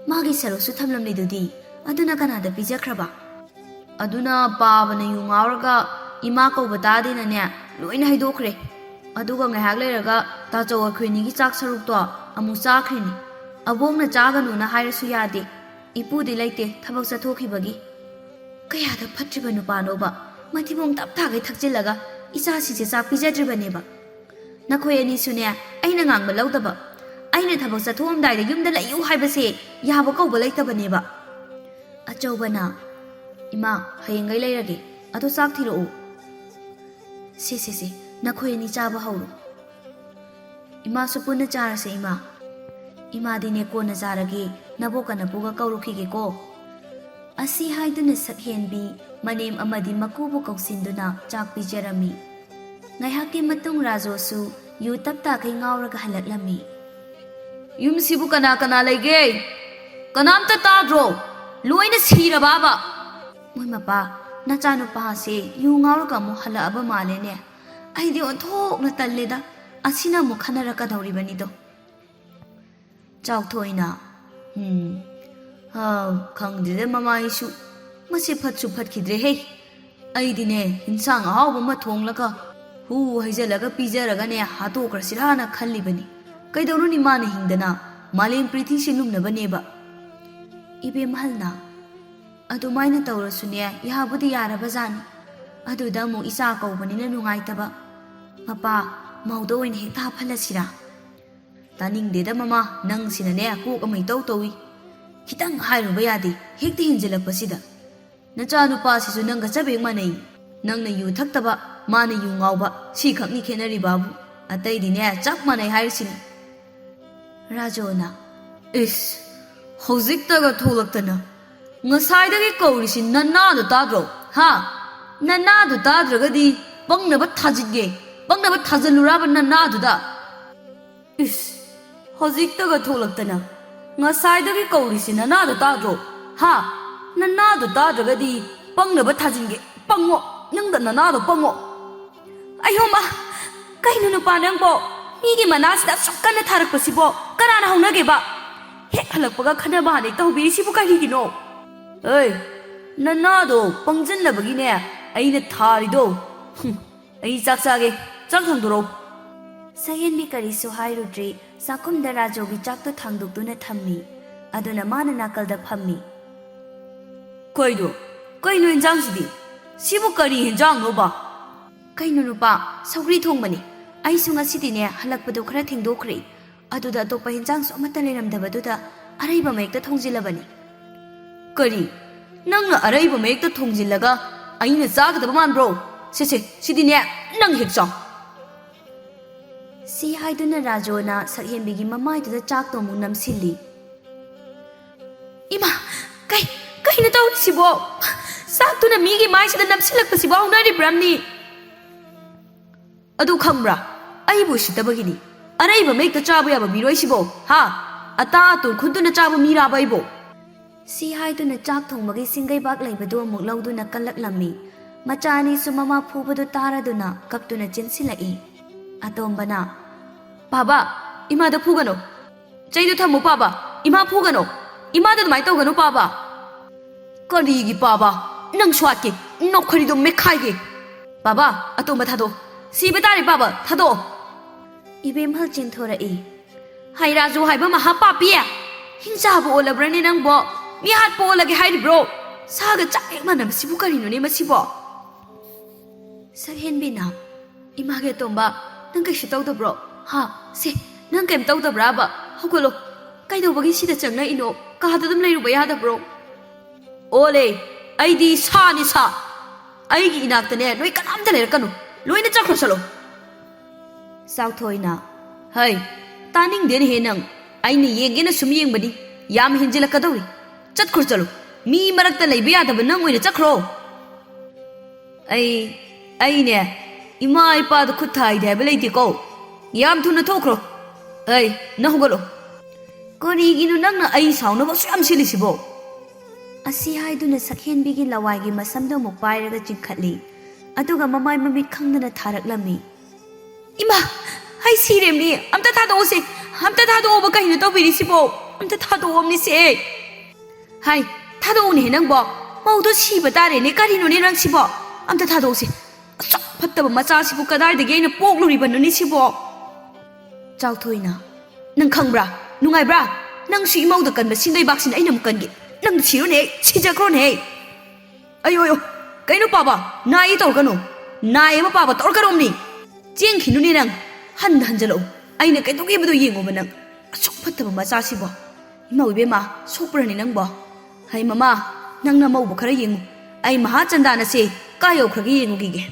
ꯃꯥꯒꯤ ꯁꯔꯨꯛꯁꯨ ꯊꯝꯂꯝꯂꯤꯗꯨꯗꯤ, ꯑꯗꯨꯅ ꯀꯅꯥꯗ ꯄꯤꯖꯈ꯭ꯔꯕ?" "ꯑꯗꯨꯅ ꯄꯥꯕꯅ ꯌꯨ ꯉꯥꯎꯔꯒ ꯏꯃꯥ ꯀꯧꯕ ꯇꯥꯗꯦꯅꯅꯦ, ꯂꯣꯏꯅ ꯍꯩꯗꯣꯛꯈ꯭ꯔꯦ꯫ ꯑꯗꯨꯒ ꯉꯥꯏꯍꯥꯛ ꯂꯩꯔꯒ ꯇꯥꯆꯧ ꯑꯩꯈꯣꯏꯅꯤꯒꯤ ꯆꯥꯛ ꯁꯔꯨꯛꯇꯣ ꯑꯃꯨꯛ ꯆꯥꯈ꯭ꯔꯤꯅꯤ꯫ ꯑꯕꯣꯛꯅ ꯆꯥꯒꯅꯨꯅ ꯍꯥꯏꯔꯁꯨ ꯌꯥꯗꯦ꯫ "ꯏꯄꯨꯗꯤ ꯂꯩꯇꯦ, ꯊꯕꯛ ꯆꯠꯊꯣꯛꯈꯤꯕꯒꯤ꯫" "ꯀꯌꯥꯗ ꯐꯠꯇ꯭ꯔꯤꯕ ꯅꯨꯄꯥꯅꯣꯕ, ꯃꯊꯤꯕꯣꯡ ꯇꯞ ꯇꯥꯈꯩ ꯊꯛꯆꯤꯜꯂꯒ ꯏꯆꯥꯁꯤꯡꯁꯦ ꯆꯥꯛ ꯄꯤꯖꯗ꯭ꯔꯤꯕꯅꯦꯕ꯫ ꯅꯈꯣꯏ ꯑꯅꯤꯁꯨꯅꯦ, ꯑꯩꯅ ꯉꯥꯡꯕ ꯂꯧꯗꯕ꯫ ꯑꯩꯅ ꯊꯕꯛ ꯆꯠꯊꯣꯛꯑꯝꯗꯥꯏꯗ ꯌꯨꯝꯗ ꯂꯩꯌꯨ ꯍꯥꯏꯕꯁꯦ ꯌꯥꯕ ꯀꯧꯕ ꯂꯩꯇꯕꯅꯦꯕ꯫" ꯑꯆꯧꯕꯅ, "ꯏꯃꯥ, ꯍꯌꯦꯡꯈꯩ ꯂꯩꯔꯒꯦ, ꯑꯗꯣ ꯆꯥꯛ ꯊꯤꯜꯂꯛꯑꯣ꯫" "ꯁꯦ, ꯁꯦ, ꯁꯦ, ꯅꯈꯣꯏ ꯑꯅꯤ ꯆꯥꯕ ꯍꯧꯔꯣ꯫" "ꯏꯃꯥꯁꯨ ꯄꯨꯟꯅ ꯆꯥꯔꯁꯦ, ꯏꯃꯥ꯫" "ꯏꯃꯥꯗꯤꯅꯦ ꯀꯣꯟꯅ ꯆꯥꯔꯒꯦ, ꯅꯕꯣꯛꯀ ꯅꯄꯨꯒ ꯀꯧꯔꯨꯈꯤꯒꯦꯀꯣ꯫" ꯑꯁꯤ ꯍꯥꯏꯗꯨꯅ ꯁꯛꯍꯦꯟꯕꯤ ꯃꯅꯦꯝ ꯑꯃꯗꯤ ꯃꯀꯨꯕꯨ ꯀꯧꯁꯤꯟꯗꯨꯅ ꯆꯥꯛ ꯄꯤꯖꯔꯝꯃꯤ꯫ ꯉꯥꯏꯍꯥꯛꯀꯤ ꯃꯇꯨꯡ ꯔꯥꯖꯣꯁꯨ ꯌꯨ ꯇꯞ ꯇꯥꯈꯩ ꯉꯥꯎꯔꯒ ꯍꯜꯂꯛꯂꯝꯃꯤ꯫ "ꯌꯨꯝꯁꯤꯕꯨ ꯀꯅꯥ ꯀꯅꯥ ꯂꯩꯒꯦ? ꯀꯅꯥꯝꯇ ꯇꯥꯗ꯭ꯔꯣ? ꯂꯣꯏꯅ ꯁꯤꯔꯕꯕ?" "ꯃꯣꯏ ꯃꯄꯥ, ꯅꯆꯥꯅꯨꯄꯥꯁꯦ ꯌꯨ ꯉꯥꯎꯔꯒ ꯑꯃꯨꯛ ꯍꯜꯂꯛꯑꯕ ꯃꯥꯜꯂꯦꯅꯦ꯫ ꯑꯩꯗꯤ ꯑꯣꯟꯊꯣꯛꯅ ꯇꯜꯂꯦꯗ꯫ ꯑꯁꯤꯅ ꯑꯃꯨꯛ ꯈꯟꯅꯔꯛꯀꯗꯧꯔꯤꯕꯅꯤꯗꯣ꯫" ꯆꯥꯎꯊꯣꯏꯅ, "ꯎꯝ, ꯍꯥ, ꯈꯪꯗꯦꯗ ꯃꯃꯥ, ꯑꯩꯁꯨ꯫ ꯃꯁꯤ ꯐꯠꯁꯨ ꯐꯠꯈꯤꯗ꯭ꯔꯦꯍꯦ꯫ ꯑꯩꯗꯤꯅꯦ, ꯏꯟꯁꯥꯡ ꯑꯍꯥꯎꯕ ꯑꯃ ꯊꯣꯡꯂꯒ ꯍꯨ ꯍꯩꯖꯤꯜꯂꯒ ꯄꯤꯖꯔꯒꯅꯦ ꯍꯥꯠꯇꯣꯛꯈ꯭ꯔꯁꯤꯔꯥꯅ ꯈꯜꯂꯤꯕꯅꯤ꯫ ꯀꯩꯗꯧꯔꯨꯅꯤ, ꯃꯥꯅ ꯍꯤꯡꯗꯅ ꯃꯥꯂꯦꯝ ꯄ꯭ꯔꯤꯊꯤꯁꯤ ꯂꯨꯝꯅꯕꯅꯦꯕ꯫" ꯏꯕꯦꯝꯍꯜꯅ, "ꯑꯗꯨꯃꯥꯏꯅ ꯇꯧꯔꯁꯨꯅꯦ, ꯌꯥꯕꯨꯗꯤ ꯌꯥꯔꯕꯖꯥꯠꯅꯤ꯫ ꯑꯗꯨꯗ ꯑꯃꯨꯛ ꯏꯆꯥ ꯀꯧꯕꯅꯤꯅ ꯅꯨꯡꯉꯥꯏꯇꯕ꯫ ꯃꯄꯥ, ꯃꯧꯗ ꯑꯣꯏꯅ ꯍꯦꯛꯇ ꯍꯥꯞꯍꯜꯂꯁꯤꯔꯥ?" "ꯇꯥꯅꯤꯡꯗꯦꯗ ꯃꯃꯥ, ꯅꯪꯁꯤꯅꯅꯦ ꯀꯣꯛ ꯑꯃ ꯏꯇꯧ ꯇꯧꯏ꯫ ꯈꯤꯇꯪ ꯍꯥꯏꯔꯨꯕ ꯌꯥꯗꯦ, ꯍꯦꯛꯇ ꯍꯦꯟꯖꯤꯜꯂꯛꯄꯁꯤꯗ꯫ ꯅꯆꯥꯅꯨꯄꯥꯁꯤꯁꯨ ꯅꯪꯒ ꯆꯞ ꯍꯦꯛ ꯃꯥꯟꯅꯩ꯫ ꯅꯪꯅ ꯌꯨ ꯊꯛꯇꯕ, ꯃꯥꯅ ꯌꯨ ꯉꯥꯎꯕ, ꯁꯤ ꯈꯛꯅꯤ ꯈꯦꯠꯅꯔꯤꯕꯕꯨ꯫ ꯑꯇꯩꯗꯤꯅꯦ ꯆꯞ ꯃꯥꯟꯅꯩ ꯍꯥꯏꯔꯤꯁꯤꯅꯤ꯫" ꯔꯥꯖꯣꯅ, "ꯏꯁ, ꯍꯧꯖꯤꯛꯇꯒ ꯊꯣꯛꯂꯛꯇꯅ꯫ ꯉꯁꯥꯏꯗꯒꯤ ꯀꯧꯔꯤꯁꯤ ꯅꯅꯥꯗꯣ ꯇꯥꯗ꯭ꯔꯣ? ꯍꯥ? ꯅꯅꯥꯗꯣ ꯇꯥꯗ꯭ꯔꯒꯗꯤ ꯄꯪꯅꯕ ꯊꯥꯖꯤꯟꯒꯦ, ꯄꯪꯅꯕ ꯊꯥꯖꯤꯜꯂꯨꯔꯕ ꯅꯅꯥꯗꯨꯗ?" "ꯏꯁ, ꯍꯧꯖꯤꯛꯇꯒ ꯊꯣꯛꯂꯛꯇꯅ꯫ ꯉꯁꯥꯏꯗꯒꯤ ꯀꯧꯔꯤꯁꯤ ꯅꯅꯥꯗꯣ ꯇꯥꯗ꯭ꯔꯣ? ꯍꯥ? ꯅꯅꯥꯗꯣ ꯇꯥꯗ꯭ꯔꯒꯗꯤ ꯄꯪꯅꯕ ꯊꯥꯖꯤꯟꯒꯦ꯫ ꯄꯪꯉꯣ, ꯅꯪꯗ ꯅꯅꯥꯗꯣ ꯄꯪꯉꯣ꯫" "ꯑꯌꯣꯃ, ꯀꯩꯅꯣ ꯅꯨꯄꯥ ꯅꯪꯕꯣ? ꯃꯤꯒꯤ ꯃꯅꯥꯁꯤꯗ ꯑꯁꯨꯛ ꯀꯟꯅ ꯊꯥꯔꯛꯄꯁꯤꯕꯣ ꯀꯅꯥꯅ ꯍꯧꯅꯒꯦꯕ? ꯍꯦꯛ ꯍꯜꯂꯛꯄꯒ ꯈꯠꯅꯕ ꯍꯥꯟꯅ ꯍꯦꯛꯇ ꯍꯧꯕꯤꯔꯤꯁꯤꯕꯨ ꯀꯔꯤꯒꯤꯅꯣ?" "ꯑꯦ, ꯅꯅꯥꯗꯣ ꯄꯪꯖꯟꯅꯕꯒꯤꯅꯦ ꯑꯩꯅ ꯊꯥꯔꯤꯗꯣ꯫ ꯍꯨꯝ, ꯑꯩ ꯆꯥꯛ ꯆꯥꯒꯦ, ꯆꯥꯛ ꯊꯥꯡꯗꯣꯔꯛꯎ꯫" ꯁꯛꯍꯦꯟꯕꯤ ꯀꯔꯤꯁꯨ ꯍꯥꯏꯔꯨꯗ꯭ꯔꯦ, ꯆꯥꯛꯈꯨꯝꯗ ꯔꯥꯖꯣꯒꯤ ꯆꯥꯛꯇꯨ ꯊꯥꯡꯗꯣꯛꯇꯨꯅ ꯊꯝꯃꯤ꯫ ꯑꯗꯨꯅ ꯃꯥꯅ ꯅꯥꯀꯜꯗ ꯐꯝꯃꯤ꯫ "ꯀꯩꯅꯣ? ꯀꯩꯅꯣ ꯏꯟꯖꯥꯡꯁꯤꯗꯤ? ꯁꯤꯕꯨ ꯀꯔꯤ ꯏꯟꯖꯥꯡꯅꯣꯕ?" "ꯀꯩꯅꯣ ꯅꯨꯄꯥ, ꯁꯧꯒ꯭ꯔꯤ ꯊꯣꯡꯕꯅꯤ꯫ ꯑꯩꯁꯨ ꯉꯁꯤꯗꯤꯅꯦ ꯍꯜꯂꯛꯄꯗꯣ ꯈꯔ ꯊꯦꯡꯗꯣꯛꯈ꯭ꯔꯦ꯫ ꯑꯗꯨꯗ ꯑꯇꯣꯞꯄ ꯏꯟꯖꯥꯡꯁꯨ ꯑꯃꯠꯇ ꯂꯩꯔꯝꯗꯕꯗꯨꯗ ꯑꯔꯩꯕ ꯃꯌꯦꯛꯇ ꯊꯣꯡꯖꯤꯜꯂꯕꯅꯤ꯫" "ꯀꯔꯤ? ꯅꯪꯅ ꯑꯔꯩꯕ ꯃꯌꯦꯛꯇ ꯊꯣꯡꯖꯤꯜꯂꯒ ꯑꯩꯅ ꯆꯥꯒꯗꯕ ꯃꯥꯟꯕ꯭ꯔꯣ? ꯁꯦ ꯁꯦ, ꯁꯤꯗꯤꯅꯦ ꯅꯪ ꯍꯦꯛ ꯆꯥꯎ꯫" ꯁꯤ ꯍꯥꯏꯗꯨꯅ ꯔꯥꯖꯨꯅ ꯁꯛꯍꯦꯟꯕꯤꯒꯤ ꯃꯃꯥꯏꯗꯨꯗ ꯆꯥꯛꯇꯣ ꯑꯃꯨꯛ ꯅꯝꯁꯤꯜꯂꯤ꯫ "ꯏꯃꯥ, ꯀꯩ, ꯀꯩꯅꯣ ꯇꯧꯔꯤꯁꯤꯕꯣ? ꯆꯥꯛꯇꯨꯅ ꯃꯤꯒꯤ ꯃꯥꯏꯁꯤꯗ ꯅꯝꯁꯤꯜꯂꯛꯄꯁꯤꯕꯨ ꯍꯧꯅꯔꯤꯕ꯭ꯔꯥꯝꯅꯤ?" "ꯑꯗꯨ ꯈꯪꯕ꯭ꯔꯥ? ꯑꯩꯕꯨ ꯎꯁꯤꯠꯇꯕꯒꯤꯅꯤ꯫ ꯑꯔꯩꯕ ꯃꯌꯦꯛꯇ ꯆꯥꯕ ꯌꯥꯕ ꯃꯤꯔꯣꯏꯁꯤꯕꯣ? ꯍꯥ? ꯑꯇꯥ ꯑꯇꯨ ꯈꯨꯟꯗꯨꯅ ꯆꯥꯕ ꯃꯤꯔꯥꯕ ꯑꯩꯕꯨ?" ꯁꯤ ꯍꯥꯏꯗꯨꯅ ꯆꯥꯛ ꯊꯣꯡꯕꯒꯤ ꯁꯤꯡꯒꯩꯕꯥꯛ ꯂꯩꯕꯗꯨ ꯑꯃꯨꯛ ꯂꯧꯗꯨꯅ ꯀꯜꯂꯛꯂꯝꯃꯤ꯫ ꯃꯆꯥ ꯑꯅꯤꯁꯨ ꯃꯃꯥ ꯐꯨꯕꯗꯨ ꯇꯥꯔꯗꯨꯅ ꯀꯞꯇꯨꯅ ꯆꯦꯟꯁꯤꯜꯂꯛꯏ꯫ ꯑꯇꯣꯝꯕꯅ, "ꯄꯥꯕ, ꯏꯃꯥꯗ ꯐꯨꯒꯅꯨ꯫ ꯆꯩꯗꯨ ꯊꯝꯃꯨ ꯄꯥꯕ, ꯏꯃꯥ ꯐꯨꯒꯅꯨ꯫ ꯏꯃꯥꯗ ꯑꯗꯨꯃꯥꯏꯅ ꯇꯧꯒꯅꯨ ꯄꯥꯕ꯫" "ꯀꯔꯤꯒꯤ ꯄꯥꯕ? ꯅꯪ ꯁ꯭ꯋꯥꯠꯀꯦ, ꯅꯣꯛꯈꯔꯤꯗꯣ ꯃꯦꯠꯈꯥꯏꯒꯦ꯫ ꯄꯥꯕ, ꯑꯇꯣꯝꯕ ꯊꯥꯗꯣꯛꯑꯣ꯫ ꯁꯤꯕ ꯇꯥꯔꯦ ꯄꯥꯕ, ꯊꯥꯗꯣꯛꯑꯣ꯫" ꯏꯕꯦꯝꯍꯜ ꯆꯦꯟꯊꯣꯔꯛꯏ꯫ "ꯍꯩ ꯔꯥꯖꯨ ꯍꯥꯏꯕ ꯃꯍꯥ ꯄꯥꯄꯤ! ꯍꯤꯡꯆꯥꯕ ꯑꯣꯜꯂꯕ꯭ꯔꯅꯦ ꯅꯪꯕꯣ? ꯃꯤ ꯍꯥꯠꯄ ꯑꯣꯜꯂꯒꯦ ꯍꯥꯏꯔꯤꯕ꯭ꯔꯣ? ꯁꯥꯒ ꯆꯥꯛ ꯍꯦꯛ ꯃꯥꯟꯅꯕꯁꯤꯕꯨ ꯀꯔꯤꯅꯣꯅꯦ ꯃꯁꯤꯕꯣ?" ꯁꯛꯍꯦꯟꯕꯤꯅ, "ꯏꯃꯥꯒꯤ ꯑꯇꯣꯝꯕ, ꯅꯪ ꯀꯩꯁꯨ ꯇꯧꯗꯕ꯭ꯔꯣ? ꯍꯥ? ꯁꯦ, ꯅꯪ ꯀꯩꯝ ꯇꯧꯗꯕ꯭ꯔꯥꯕ? ꯍꯧꯒꯠꯂꯣ꯫ ꯀꯩꯗꯧꯕꯒꯤ ꯁꯤꯗ ꯆꯪꯂꯛꯏꯅꯣ? ꯀꯥꯗ ꯑꯗꯨꯝ ꯂꯩꯔꯨꯕ ꯌꯥꯗꯕ꯭ꯔꯣ?" "ꯑꯣꯂꯦ, ꯑꯩꯗꯤ ꯁꯥꯅꯤ ꯁꯥ꯫ ꯑꯩꯒꯤ ꯏꯅꯥꯛꯇꯅꯦ ꯅꯣꯏ ꯀꯅꯥꯝꯇ ꯂꯩꯔꯛꯀꯅꯨ꯫ ꯂꯣꯏꯅ ꯆꯠꯈ꯭ꯔꯣ ꯆꯠꯂꯣ꯫" ꯆꯥꯎꯊꯣꯏꯅ, "ꯍꯩ, ꯇꯥꯅꯤꯡꯗꯦꯅꯦꯍꯦ ꯅꯪ꯫ ꯑꯩꯅ ꯌꯦꯡꯒꯦꯅ ꯁꯨꯝ ꯌꯦꯡꯕꯅꯤ꯫ ꯌꯥꯝ ꯍꯦꯟꯖꯤꯜꯂꯛꯀꯗꯧꯔꯤ꯫ ꯆꯠꯈ꯭ꯔꯣ ꯆꯠꯂꯣ꯫ ꯃꯤ ꯃꯔꯛꯇ ꯂꯩꯕ ꯌꯥꯗꯕ ꯅꯪ ꯑꯣꯏꯅ ꯆꯠꯈ꯭ꯔꯣ꯫" "ꯑꯩ, ꯑꯩꯅꯦ, ꯏꯃꯥ ꯏꯄꯥꯗ ꯈꯨꯠ ꯊꯥꯏꯗꯦ ꯍꯥꯏꯕ ꯂꯩꯇꯦꯀꯣ꯫ ꯌꯥꯝ ꯊꯨꯅ ꯊꯣꯛꯈ꯭ꯔꯣ꯫ ꯑꯩ, ꯅꯪ ꯍꯧꯒꯠꯂꯣ꯫" "ꯀꯔꯤꯒꯤꯅꯣ ꯅꯪꯅ ꯑꯩ ꯁꯥꯎꯅꯕ ꯑꯁꯨꯛ ꯌꯥꯝ ꯁꯤꯜꯂꯤꯁꯤꯕꯣ?" ꯑꯁꯤ ꯍꯥꯏꯗꯨꯅ ꯁꯛꯍꯦꯟꯕꯤꯒꯤ ꯂꯋꯥꯏꯒꯤ ꯃꯁꯝꯗꯣ ꯑꯃꯨꯛ ꯄꯥꯏꯔꯒ ꯆꯤꯡꯈꯠꯂꯤ꯫ ꯑꯗꯨꯒ ꯃꯃꯥꯏ ꯃꯃꯤꯠ ꯈꯪꯗꯅ ꯊꯥꯔꯛꯂꯝꯃꯤ꯫ "ꯏꯃꯥ, ꯑꯩ ꯁꯤꯔꯦꯝꯅꯤ꯫ ꯑꯝꯇ ꯊꯥꯗꯣꯛꯑꯣꯁꯦ꯫ ꯑꯝꯇ ꯊꯥꯗꯣꯛꯑꯣꯕ, ꯀꯩꯅꯣ ꯇꯧꯕꯤꯔꯤꯁꯤꯕꯣ? ꯑꯝꯇ ꯊꯥꯗꯣꯛꯑꯣꯝꯅꯤꯁꯦ꯫" "ꯍꯥꯏ, ꯊꯥꯗꯣꯛꯎꯅꯦꯍꯦ ꯅꯪꯕꯣ꯫ ꯃꯧꯗꯣ ꯁꯤꯕ ꯇꯥꯔꯦꯅꯦ꯫ ꯀꯔꯤꯅꯣꯅꯦ ꯅꯪꯁꯤꯕꯣ? ꯑꯝꯇ ꯊꯥꯗꯣꯛꯎꯁꯦ꯫ ꯑꯁꯨꯛ ꯐꯠꯇꯕ ꯃꯆꯥꯁꯤꯕꯨ ꯀꯗꯥꯏꯗꯒꯤ ꯑꯩꯅ ꯄꯣꯛꯂꯨꯔꯤꯕꯅꯣꯅꯦ ꯁꯤꯕꯣ?" ꯆꯥꯎꯊꯣꯏꯅ, "ꯅꯪ ꯈꯪꯕ꯭ꯔꯥ? ꯅꯨꯡꯉꯥꯏꯕ꯭ꯔꯥ? ꯅꯪꯁꯨ ꯏꯃꯧꯗ ꯀꯟꯕ ꯁꯤꯡꯗꯩꯕꯥꯛꯁꯤꯅ ꯑꯩꯅ ꯑꯃꯨꯛ ꯀꯟꯒꯦ꯫ ꯅꯪꯗꯤ ꯁꯤꯔꯣꯅꯦ, ꯁꯤꯖꯈ꯭ꯔꯣꯅꯦ꯫ ꯑꯌꯣ, ꯑꯌꯣ, ꯀꯩꯅꯣ ꯄꯥꯕ? ꯅꯥꯏ ꯇꯧꯔꯛꯀꯅꯨ꯫ ꯅꯥꯏ ꯑꯃ ꯄꯥꯕ ꯇꯧꯔꯛꯀꯅꯣꯝꯅꯤ꯫ ꯆꯦꯟꯈꯤꯅꯨꯅꯦ ꯅꯪ꯫ ꯍꯟꯗ ꯍꯟꯖꯜꯂꯛꯎ꯫ ꯑꯩꯅ ꯀꯩꯗꯧꯒꯦꯕꯗꯣ ꯌꯦꯡꯉꯣꯕ ꯅꯪ꯫ ꯑꯁꯨꯛ ꯐꯠꯇꯕ ꯃꯆꯥꯁꯤꯕꯣ꯫ ꯏꯃꯧ ꯏꯕꯦꯝꯃ, ꯁꯣꯛꯄ꯭ꯔꯅꯦ ꯅꯪꯕꯣ? ꯍꯩ ꯃꯃꯥ, ꯅꯪ ꯅꯃꯧꯕ ꯈꯔ ꯌꯦꯡꯉꯨ꯫ ꯑꯩ ꯃꯍꯥꯆꯟꯗꯥꯅꯁꯦ ꯀꯥꯏ ꯌꯧꯈ꯭ꯔꯒꯦ ꯌꯦꯡꯉꯨꯈꯤꯒꯦ꯫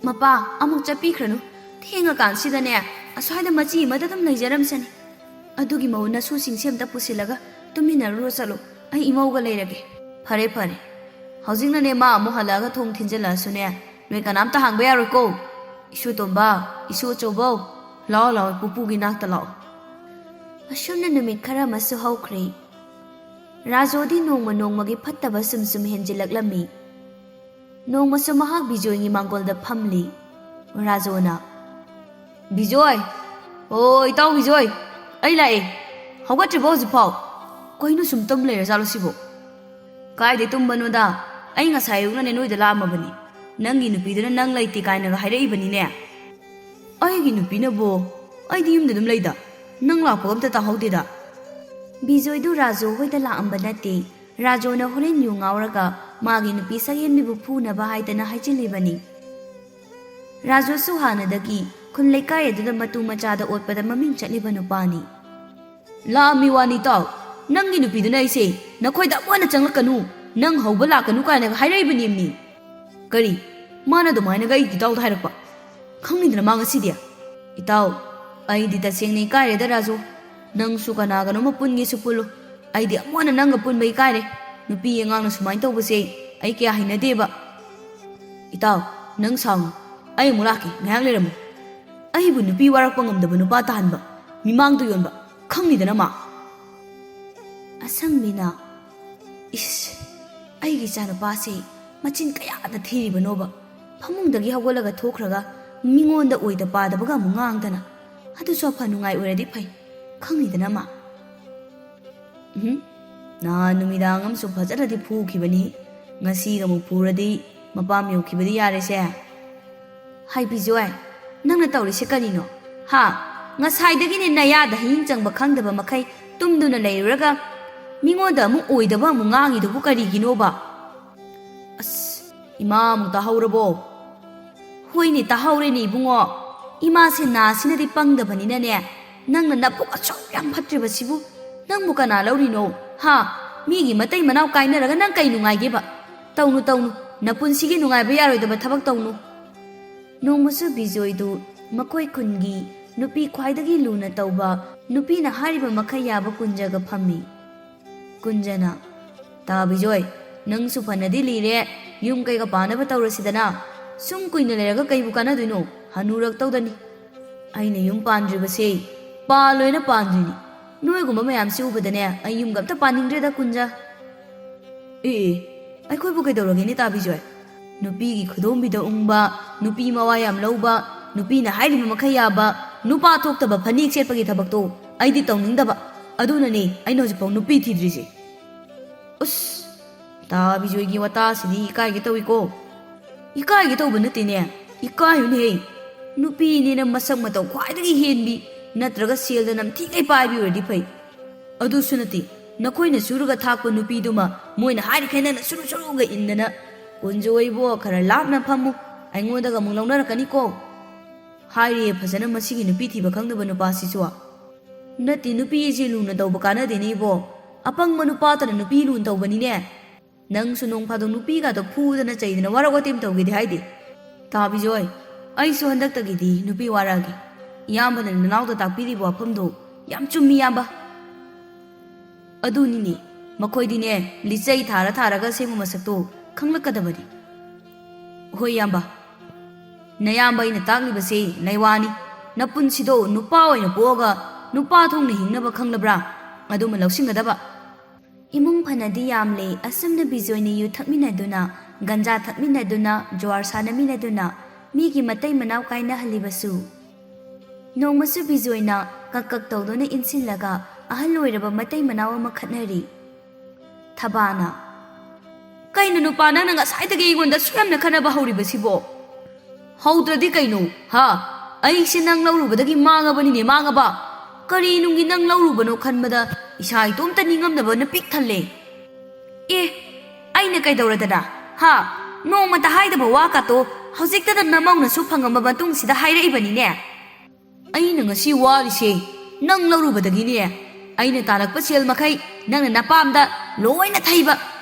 ꯃꯄꯥ, ꯑꯃꯨꯛ ꯆꯠꯄꯤꯈ꯭ꯔꯅꯨ꯫ ꯊꯦꯡꯉꯀꯥꯟꯁꯤꯗꯅꯦ, ꯑꯁ꯭ꯋꯥꯏꯗ ꯃꯆꯤ ꯑꯃꯗ ꯑꯗꯨꯝ ꯂꯩꯖꯔꯝꯁꯅꯤ꯫ ꯑꯗꯨꯒꯤ ꯃꯍꯨꯠ ꯅꯁꯨꯁꯤꯡꯁꯦ ꯑꯝꯇ ꯄꯨꯁꯤꯜꯂꯒ ꯇꯨꯃꯤꯟꯅꯔꯨꯔꯣ ꯆꯠꯂꯣ꯫ ꯑꯩ ꯏꯃꯧꯒ ꯂꯩꯔꯒꯦ꯫ ꯐꯔꯦ, ꯐꯔꯦ꯫ ꯍꯧꯖꯤꯛꯅꯅꯦ ꯃꯥ ꯑꯃꯨꯛ ꯍꯜꯂꯛꯑꯒ ꯊꯣꯡ ꯊꯤꯟꯖꯤꯜꯂꯛꯑꯁꯨꯅꯦ, ꯅꯣꯏ ꯀꯅꯥꯝꯇ ꯍꯥꯡꯕ ꯌꯥꯔꯣꯏꯀꯣ꯫ ꯏꯁꯨ ꯇꯣꯝꯕ, ꯏꯁꯨ ꯑꯆꯧꯕꯧ, ꯂꯥꯛꯑꯣ, ꯂꯥꯛꯑꯣ, ꯄꯨꯄꯨꯒꯤ ꯅꯥꯛꯇ ꯂꯥꯛꯑꯣ꯫ ꯑꯁꯨꯝꯅ ꯅꯨꯃꯤꯠ ꯈꯔ ꯑꯃꯁꯨ ꯍꯧꯈ꯭ꯔꯦ꯫ ꯔꯥꯖꯣꯗꯤ ꯅꯣꯡꯃ ꯅꯣꯡꯃꯒꯤ ꯐꯠꯇꯕ ꯁꯨꯝ ꯁꯨꯝ ꯍꯦꯟꯖꯤꯜꯂꯛꯂꯝꯃꯤ꯫ ꯅꯣꯡꯃꯁꯨ ꯃꯍꯥꯛ ꯕꯤꯖꯣꯏꯒꯤ ꯃꯥꯡꯒꯣꯜꯗ ꯐꯝꯂꯤ꯫ ꯔꯥꯖꯣꯅ, "ꯕꯤꯖꯣꯏ! ꯑꯣ, ꯏꯇꯥꯎ ꯕꯤꯖꯣꯏ! ꯑꯩ ꯂꯥꯛꯑꯦ꯫ ꯍꯧꯒꯠꯇ꯭ꯔꯤꯕꯣ ꯍꯧꯖꯤꯛꯐꯥꯎ? ꯀꯩꯅꯣ ꯁꯨꯝ ꯇꯨꯝ ꯂꯩꯔꯖꯥꯠꯂꯣ ꯁꯤꯕꯣ?" "ꯀꯥꯏꯗꯩ ꯇꯨꯝꯕꯅꯣꯗ? ꯑꯩ ꯉꯁꯥꯏ ꯑꯌꯨꯛꯅꯅꯦ ꯅꯣꯏꯗ ꯂꯥꯛꯑꯝꯃꯕꯅꯤ꯫ ꯅꯪꯒꯤ ꯅꯨꯄꯤꯗꯨꯅ ꯅꯪ ꯂꯩꯇꯦ ꯀꯥꯏꯅꯒ ꯍꯥꯏꯔꯛꯏꯕꯅꯤꯅꯦ꯫ ꯑꯩꯒꯤ ꯅꯨꯄꯤꯅꯕꯨ? ꯑꯩꯗꯤ ꯌꯨꯝꯗ ꯑꯗꯨꯝ ꯂꯩꯗ꯫ ꯅꯪ ꯂꯥꯛꯄꯒ ꯑꯝꯇ ꯇꯥꯍꯧꯗꯦꯗ꯫" ꯕꯤꯖꯣꯏꯗꯨ ꯔꯥꯖꯨ ꯍꯣꯏꯗ ꯂꯥꯛꯑꯝꯕ ꯅꯠꯇꯦ꯫ ꯔꯥꯖꯨꯅ ꯍꯣꯔꯦꯟ ꯌꯨ ꯉꯥꯎꯔꯒ ꯃꯥꯒꯤ ꯅꯨꯄꯤ ꯁꯛꯍꯦꯟꯕꯤꯕꯨ ꯐꯨꯅꯕ ꯍꯥꯏꯗꯅ ꯍꯥꯏꯖꯤꯜꯂꯤꯕꯅꯤ꯫ ꯔꯥꯖꯨꯁꯨ ꯍꯥꯟꯅꯗꯒꯤ ꯈꯨꯟ ꯂꯩꯀꯥꯏ ꯑꯗꯨꯗ ꯃꯇꯨ ꯃꯆꯥꯗ ꯑꯣꯠꯄꯗ ꯃꯃꯤꯡ ꯆꯠꯂꯤꯕ ꯅꯨꯄꯥꯅꯤ꯫ "ꯂꯥꯛꯑꯝꯃꯤ ꯋꯥꯅꯤ ꯏꯇꯥꯎ꯫ ꯅꯪꯒꯤ ꯅꯨꯄꯤꯗꯨꯅ ꯑꯩꯁꯦ ꯅꯈꯣꯏꯗ ꯑꯃꯨꯛ ꯍꯟꯅ ꯆꯪꯂꯛꯀꯅꯨ, ꯅꯪ ꯍꯧꯕ ꯂꯥꯛꯀꯅꯨ ꯀꯥꯏꯅꯒ ꯍꯥꯏꯔꯛꯏꯕꯅꯦꯃꯤ꯫" "ꯀꯔꯤ? ꯃꯥꯅ ꯑꯗꯨꯃꯥꯏꯅꯒ ꯑꯩꯒꯤ ꯏꯇꯥꯎꯗ ꯍꯥꯏꯔꯛꯄ? ꯈꯪꯅꯤꯗꯅ ꯃꯥ ꯉꯁꯤꯗꯤ?" "ꯏꯇꯥꯎ, ꯑꯩꯗꯤ ꯇꯁꯦꯡꯅ ꯏꯀꯥꯏꯔꯦꯗ ꯔꯥꯖꯨ꯫ ꯅꯪꯁꯨ ꯀꯅꯥꯒꯅꯣꯃ ꯄꯨꯟꯒꯦꯁꯨ ꯄꯨꯜꯂꯨ꯫ ꯑꯩꯗꯤ ꯑꯃꯨꯛ ꯍꯟꯅ ꯅꯪꯒ ꯄꯨꯟꯕ ꯏꯀꯥꯏꯔꯦ꯫ ꯅꯨꯄꯤ ꯑꯉꯥꯡꯅ ꯁꯨꯃꯥꯏꯅ ꯇꯧꯕꯁꯦ ꯑꯩ ꯀꯌꯥ ꯍꯩꯅꯗꯦꯕ꯫" "ꯏꯇꯥꯎ, ꯅꯪ ꯁꯥꯎꯅꯨ꯫ ꯑꯩ ꯑꯃꯨꯛ ꯂꯥꯛꯀꯦ, ꯉꯥꯏꯍꯥꯛ ꯂꯩꯔꯝꯃꯨ꯫ ꯑꯩꯕꯨ ꯅꯨꯄꯤ ꯋꯥꯔꯛꯄ ꯉꯝꯗꯕ ꯅꯨꯄꯥ ꯇꯥꯍꯟꯕ, ꯃꯤꯃꯥꯡꯗ ꯌꯣꯟꯕ, ꯈꯪꯅꯤꯗꯅ ꯃꯥ?" ꯑꯁꯪꯕꯤꯅ, "ꯏꯁ, ꯑꯩꯒꯤ ꯏꯆꯥꯅꯨꯄꯥꯁꯦ ꯃꯆꯤꯟ ꯀꯌꯥꯗ ꯊꯤꯔꯤꯕꯅꯣꯕ? ꯐꯃꯨꯡꯗꯒꯤ ꯍꯧꯒꯠꯂꯒ ꯊꯣꯛꯈ꯭ꯔꯒ ꯃꯤꯉꯣꯟꯗ ꯑꯣꯏꯗ ꯄꯥꯗꯕꯒ ꯑꯃꯨꯛ ꯉꯥꯡꯗꯅ꯫ ꯑꯗꯨꯁꯨ ꯑꯐ ꯅꯨꯡꯉꯥꯏ ꯑꯣꯏꯔꯗꯤ ꯐꯩ, ꯈꯪꯅꯤꯗꯅ ꯃꯥ?" "ꯎꯝ, ꯅꯍꯥꯟ ꯅꯨꯃꯤꯗꯥꯡ ꯑꯃꯁꯨ ꯐꯖꯅꯗꯤ ꯐꯨꯈꯤꯕꯅꯤ, ꯉꯁꯤꯒ ꯑꯃꯨꯛ ꯐꯨꯔꯗꯤ ꯃꯄꯥꯝ ꯌꯧꯈꯤꯕꯗꯤ ꯌꯥꯔꯦꯁꯦ꯫" "ꯍꯥꯏ ꯕꯤꯖꯣꯏ, ꯅꯪꯅ ꯇꯧꯔꯤꯁꯦ ꯀꯔꯤꯅꯣ? ꯍꯥ? ꯉꯁꯥꯏꯗꯒꯤꯅꯦ ꯅꯌꯥꯗ ꯍꯌꯤꯡ ꯆꯪꯕ ꯈꯪꯗꯕ ꯃꯈꯩ ꯇꯨꯝꯗꯨꯅ ꯂꯩꯔꯨꯔꯒ ꯃꯤꯉꯣꯟꯗ ꯑꯃꯨꯛ ꯑꯣꯏꯗꯕ ꯑꯃꯨꯛ ꯉꯥꯡꯉꯤꯗꯨꯕꯨ ꯀꯔꯤꯒꯤꯅꯣꯕ? ꯑꯁ, ꯏꯃꯥ ꯑꯃꯨꯛ ꯇꯥꯍꯧꯔꯕꯣ? ꯍꯣꯏꯅꯦ, ꯇꯥꯍꯧꯔꯦꯅꯦ ꯏꯕꯨꯡꯉꯣ꯫ ꯏꯃꯥꯁꯦ ꯅꯥꯁꯤꯅꯗꯤ ꯄꯪꯗꯕꯅꯤꯅꯅꯦ, ꯅꯪꯅ ꯅꯕꯨꯛ ꯑꯁꯨꯛ ꯌꯥꯝ ꯐꯠꯇ꯭ꯔꯤꯕꯁꯤꯕꯨ ꯅꯪꯕꯨ ꯀꯅꯥ ꯂꯧꯔꯤꯅꯣ? ꯍꯥ? ꯃꯤꯒꯤ ꯃꯇꯩ ꯃꯅꯥꯎ ꯀꯥꯏꯅꯔꯒ ꯅꯪ ꯀꯩ ꯅꯨꯡꯉꯥꯏꯒꯦꯕ? ꯇꯧꯅꯨ, ꯇꯧꯅꯨ, ꯅꯄꯨꯟꯁꯤꯒꯤ ꯅꯨꯡꯉꯥꯏꯕ ꯌꯥꯔꯣꯏꯗꯕ ꯊꯕꯛ ꯇꯧꯅꯨ꯫ ꯅꯣꯡꯃꯁꯨ ꯕꯤꯖꯣꯏꯗꯨ ꯃꯈꯣꯏ ꯈꯨꯟꯒꯤ ꯅꯨꯄꯤ ꯈ꯭ꯋꯥꯏꯗꯒꯤ ꯂꯨꯅ ꯇꯧꯕ, ꯅꯨꯄꯤꯅ ꯍꯥꯏꯔꯤꯕ ꯃꯈꯩ ꯌꯥꯕ ꯀꯨꯟꯖꯒ ꯐꯝꯃꯤ꯫ ꯀꯨꯟꯖꯅ, "ꯇꯥ ꯕꯤꯖꯣꯏ, ꯅꯪꯁꯨ ꯐꯅꯗꯤ ꯂꯤꯔꯦ, ꯌꯨꯝ ꯀꯩꯒ ꯄꯥꯅꯕ ꯇꯧꯔꯁꯤꯗꯅ꯫ ꯁꯨꯝ ꯀꯨꯏꯅ ꯂꯩꯔꯒ ꯀꯩꯕꯨ ꯀꯥꯟꯅꯗꯣꯏꯅꯣ? ꯍꯅꯨꯔꯛꯇꯧꯗꯅꯤ꯫ ꯑꯩꯅ ꯌꯨꯝ ꯄꯥꯟꯗ꯭ꯔꯤꯕꯁꯦ ꯄꯥꯜꯂꯣꯏꯅ ꯄꯥꯟꯗ꯭ꯔꯤꯅꯤ꯫ ꯅꯣꯏꯒꯨꯝꯕ ꯃꯌꯥꯝꯁꯤ ꯎꯕꯗꯅꯦ ꯑꯩ ꯌꯨꯝꯒ ꯑꯝꯇ ꯄꯥꯅꯤꯡꯗ꯭ꯔꯦꯗ ꯀꯨꯟꯖ꯫" "ꯑꯦ, ꯑꯩꯈꯣꯏꯕꯨ ꯀꯩꯗꯧꯔꯒꯦꯅꯦ ꯇꯥ ꯕꯤꯖꯣꯏ? ꯅꯨꯄꯤꯒꯤ ꯈꯨꯗꯣꯝꯕꯤꯗ ꯎꯪꯕ, ꯅꯨꯄꯤ ꯃꯋꯥ ꯌꯥꯝ ꯂꯧꯕ, ꯅꯨꯄꯤꯅ ꯍꯥꯏꯔꯤꯕ ꯃꯈꯩ ꯌꯥꯕ, ꯅꯨꯄꯥ ꯊꯣꯛꯇꯕ ꯐꯅꯦꯛ ꯁꯦꯠꯄꯒꯤ ꯊꯕꯛꯇꯣ ꯑꯩꯗꯤ ꯇꯧꯅꯤꯡꯗꯕ꯫ ꯑꯗꯨꯅꯅꯦ ꯑꯩꯅ ꯍꯧꯖꯤꯛꯐꯥꯎ ꯅꯨꯄꯤ ꯊꯤꯗ꯭ꯔꯤꯁꯦ꯫" "ꯎꯁ, ꯇꯥ ꯕꯤꯖꯣꯏꯒꯤ ꯋꯥꯇꯥꯁꯤꯗꯤ ꯏꯀꯥꯏꯒꯦ ꯇꯧꯏꯀꯣ꯫" "ꯏꯀꯥꯏꯒꯦ ꯇꯧꯕ ꯅꯠꯇꯦꯅꯦ, ꯏꯀꯥꯏꯌꯨꯅꯦꯍꯦ꯫ ꯅꯨꯄꯤꯅꯦꯅ ꯃꯁꯛ ꯃꯇꯧ ꯈ꯭ꯋꯥꯏꯗꯒꯤ ꯍꯦꯟꯕꯤ ꯅꯠꯇ꯭ꯔꯒ ꯁꯦꯜꯗ ꯅꯝꯊꯤꯈꯩ ꯄꯥꯏꯕꯤ ꯑꯣꯏꯔꯗꯤ ꯐꯩ꯫ ꯑꯗꯨꯁꯨ ꯅꯠꯇꯦ, ꯅꯈꯣꯏꯅ ꯁꯨꯔꯒ ꯊꯥꯛꯄ ꯅꯨꯄꯤꯗꯨꯃ ꯃꯣꯏꯅ ꯍꯥꯏꯔꯤꯈꯩ ꯅꯪꯅ ꯁꯨꯔꯨ ꯁꯨꯔꯨꯒ ꯏꯟꯗꯅ꯫ ꯀꯨꯟꯖ ꯑꯣꯏꯕꯣ, ꯈꯔ ꯂꯥꯞꯅ ꯐꯝꯃꯨ, ꯑꯩꯉꯣꯟꯗꯒ ꯑꯃꯨꯛ ꯂꯧꯅꯔꯛꯀꯅꯤꯀꯣ꯫" ꯍꯥꯏꯔꯤꯌꯦ ꯐꯖꯅ ꯃꯁꯤꯒꯤ ꯅꯨꯄꯤ ꯊꯤꯕ ꯈꯪꯗꯕ ꯅꯨꯄꯥꯁꯤꯁꯨ꯫ "ꯅꯠꯇꯦ, ꯅꯨꯄꯤ ꯑꯁꯤ ꯂꯨꯅ ꯇꯧꯕ ꯀꯥꯟꯅꯗꯦꯅꯦ ꯏꯕꯣ꯫ ꯑꯄꯪꯕ ꯅꯨꯄꯥꯇꯅ ꯅꯨꯄꯤ ꯂꯨꯅ ꯇꯧꯕꯅꯤꯅꯦ꯫ ꯅꯪꯁꯨ ꯅꯣꯡ ꯐꯥꯗꯣꯛ ꯅꯨꯄꯤꯒꯥꯗꯣ ꯐꯨꯗꯅ ꯆꯩꯗꯅ ꯋꯥꯔꯛ ꯋꯥꯇꯦꯝ ꯇꯧꯒꯦꯗꯤ ꯍꯥꯏꯗꯦ꯫ ꯇꯥꯕꯤꯖꯣꯏ, ꯑꯩꯁꯨ ꯍꯟꯗꯛꯇꯒꯤꯗꯤ ꯅꯨꯄꯤ ꯋꯥꯔꯛꯑꯒꯦ꯫ ꯏꯌꯥꯝꯕꯅ ꯅꯅꯥꯎꯗ ꯇꯥꯛꯄꯤꯔꯤꯕ ꯋꯥꯐꯝꯗꯣ ꯌꯥꯝ ꯆꯨꯝꯃꯤ, ꯏꯌꯥꯝꯕ꯫" "ꯑꯗꯨꯅꯤꯅꯦ, ꯃꯈꯣꯏꯗꯤꯅꯦ, ꯂꯤꯆꯩ ꯊꯥꯔ ꯊꯥꯔꯒ ꯁꯦꯝꯕ ꯃꯁꯛꯇꯣ ꯈꯪꯂꯛꯀꯗꯕꯅꯤ꯫" "ꯍꯣꯏ, ꯏꯌꯥꯝꯕ꯫ ꯅꯌꯥꯝꯕ ꯑꯩꯅ ꯇꯥꯛꯂꯤꯕꯁꯦ ꯂꯩꯋꯥꯅꯤ꯫ ꯅꯄꯨꯟꯁꯤꯗꯣ ꯅꯨꯄꯥ ꯑꯣꯏꯅ ꯄꯣꯛꯑꯒ ꯅꯨꯄꯥ ꯊꯣꯛꯅ ꯍꯤꯡꯅꯕ ꯈꯪꯂꯕ꯭ꯔꯥ? ꯑꯗꯨꯃ ꯂꯧꯁꯤꯟꯒꯗꯕ꯫" ꯏꯃꯨꯡ ꯐꯅꯗꯤ ꯌꯥꯝꯂꯦ꯫ ꯑꯁꯨꯝꯅ ꯕꯤꯖꯣꯏꯅ ꯌꯨ ꯊꯛꯃꯤꯟꯅꯗꯨꯅ, ꯒꯟꯖꯥ ꯊꯛꯃꯤꯟꯅꯗꯨꯅ, ꯖꯨꯋꯥꯔ ꯁꯥꯟꯅꯃꯤꯟꯅꯗꯨꯅ ꯃꯤꯒꯤ ꯃꯇꯩ ꯃꯅꯥꯎ ꯀꯥꯏꯅꯍꯜꯂꯤꯕꯁꯨ꯫ ꯅꯣꯡꯃꯁꯨ ꯕꯤꯖꯣꯏꯅ ꯀꯛ ꯀꯛ ꯇꯧꯗꯨꯅ ꯏꯟꯁꯤꯜꯂꯒ ꯑꯍꯜ ꯑꯣꯏꯔꯕ ꯃꯇꯩ ꯃꯅꯥꯎ ꯑꯃ ꯈꯠꯅꯔꯤ꯫ ꯊꯕꯥꯅ, "ꯀꯩꯅꯣ ꯅꯨꯄꯥ, ꯅꯪꯅ ꯉꯁꯥꯏꯗꯒꯤ ꯑꯩꯉꯣꯟꯗ ꯑꯁꯨꯛ ꯌꯥꯝꯅ ꯈꯠꯅꯕ ꯍꯧꯔꯤꯕꯁꯤꯕꯣ?" "ꯍꯧꯗ꯭ꯔꯗꯤ ꯀꯩꯅꯣ? ꯍꯥ? ꯑꯩꯁꯦ ꯅꯪ ꯂꯧꯔꯨꯕꯗꯒꯤ ꯃꯥꯡꯉꯕꯅꯤꯅꯦ, ꯃꯥꯡꯉꯕ꯫ ꯀꯔꯤ ꯅꯨꯡꯒꯤ ꯅꯪ ꯂꯧꯔꯨꯕꯅꯣ ꯈꯟꯕꯗ ꯏꯁꯥ ꯏꯇꯣꯝꯇ ꯅꯤꯡꯉꯝꯗꯕꯅ ꯄꯤꯛ ꯊꯜꯂꯦ꯫ ꯑꯦ, ꯑꯩꯅ ꯀꯩꯗꯧꯔꯗꯅ? ꯍꯥ? ꯅꯣꯡꯃꯇ ꯍꯥꯏꯗꯕ ꯋꯥ ꯀꯥꯇꯣ ꯍꯧꯖꯤꯛꯇꯗ ꯅꯃꯧꯅꯁꯨ ꯐꯪꯉꯝꯕ ꯃꯇꯨꯡꯁꯤꯗ ꯍꯥꯏꯔꯛꯏꯕꯅꯤꯅꯦ꯫ ꯑꯩꯅ ꯉꯁꯤ ꯋꯥꯔꯤꯁꯦ ꯅꯪ ꯂꯧꯔꯨꯕꯗꯒꯤꯅꯦ꯫ ꯑꯩꯅ ꯇꯥꯜꯂꯛꯄ ꯁꯦꯜ ꯃꯈꯩ ꯅꯪꯅ ꯅꯄꯥꯝꯗ ꯂꯣꯏꯅ ꯊꯩꯕ,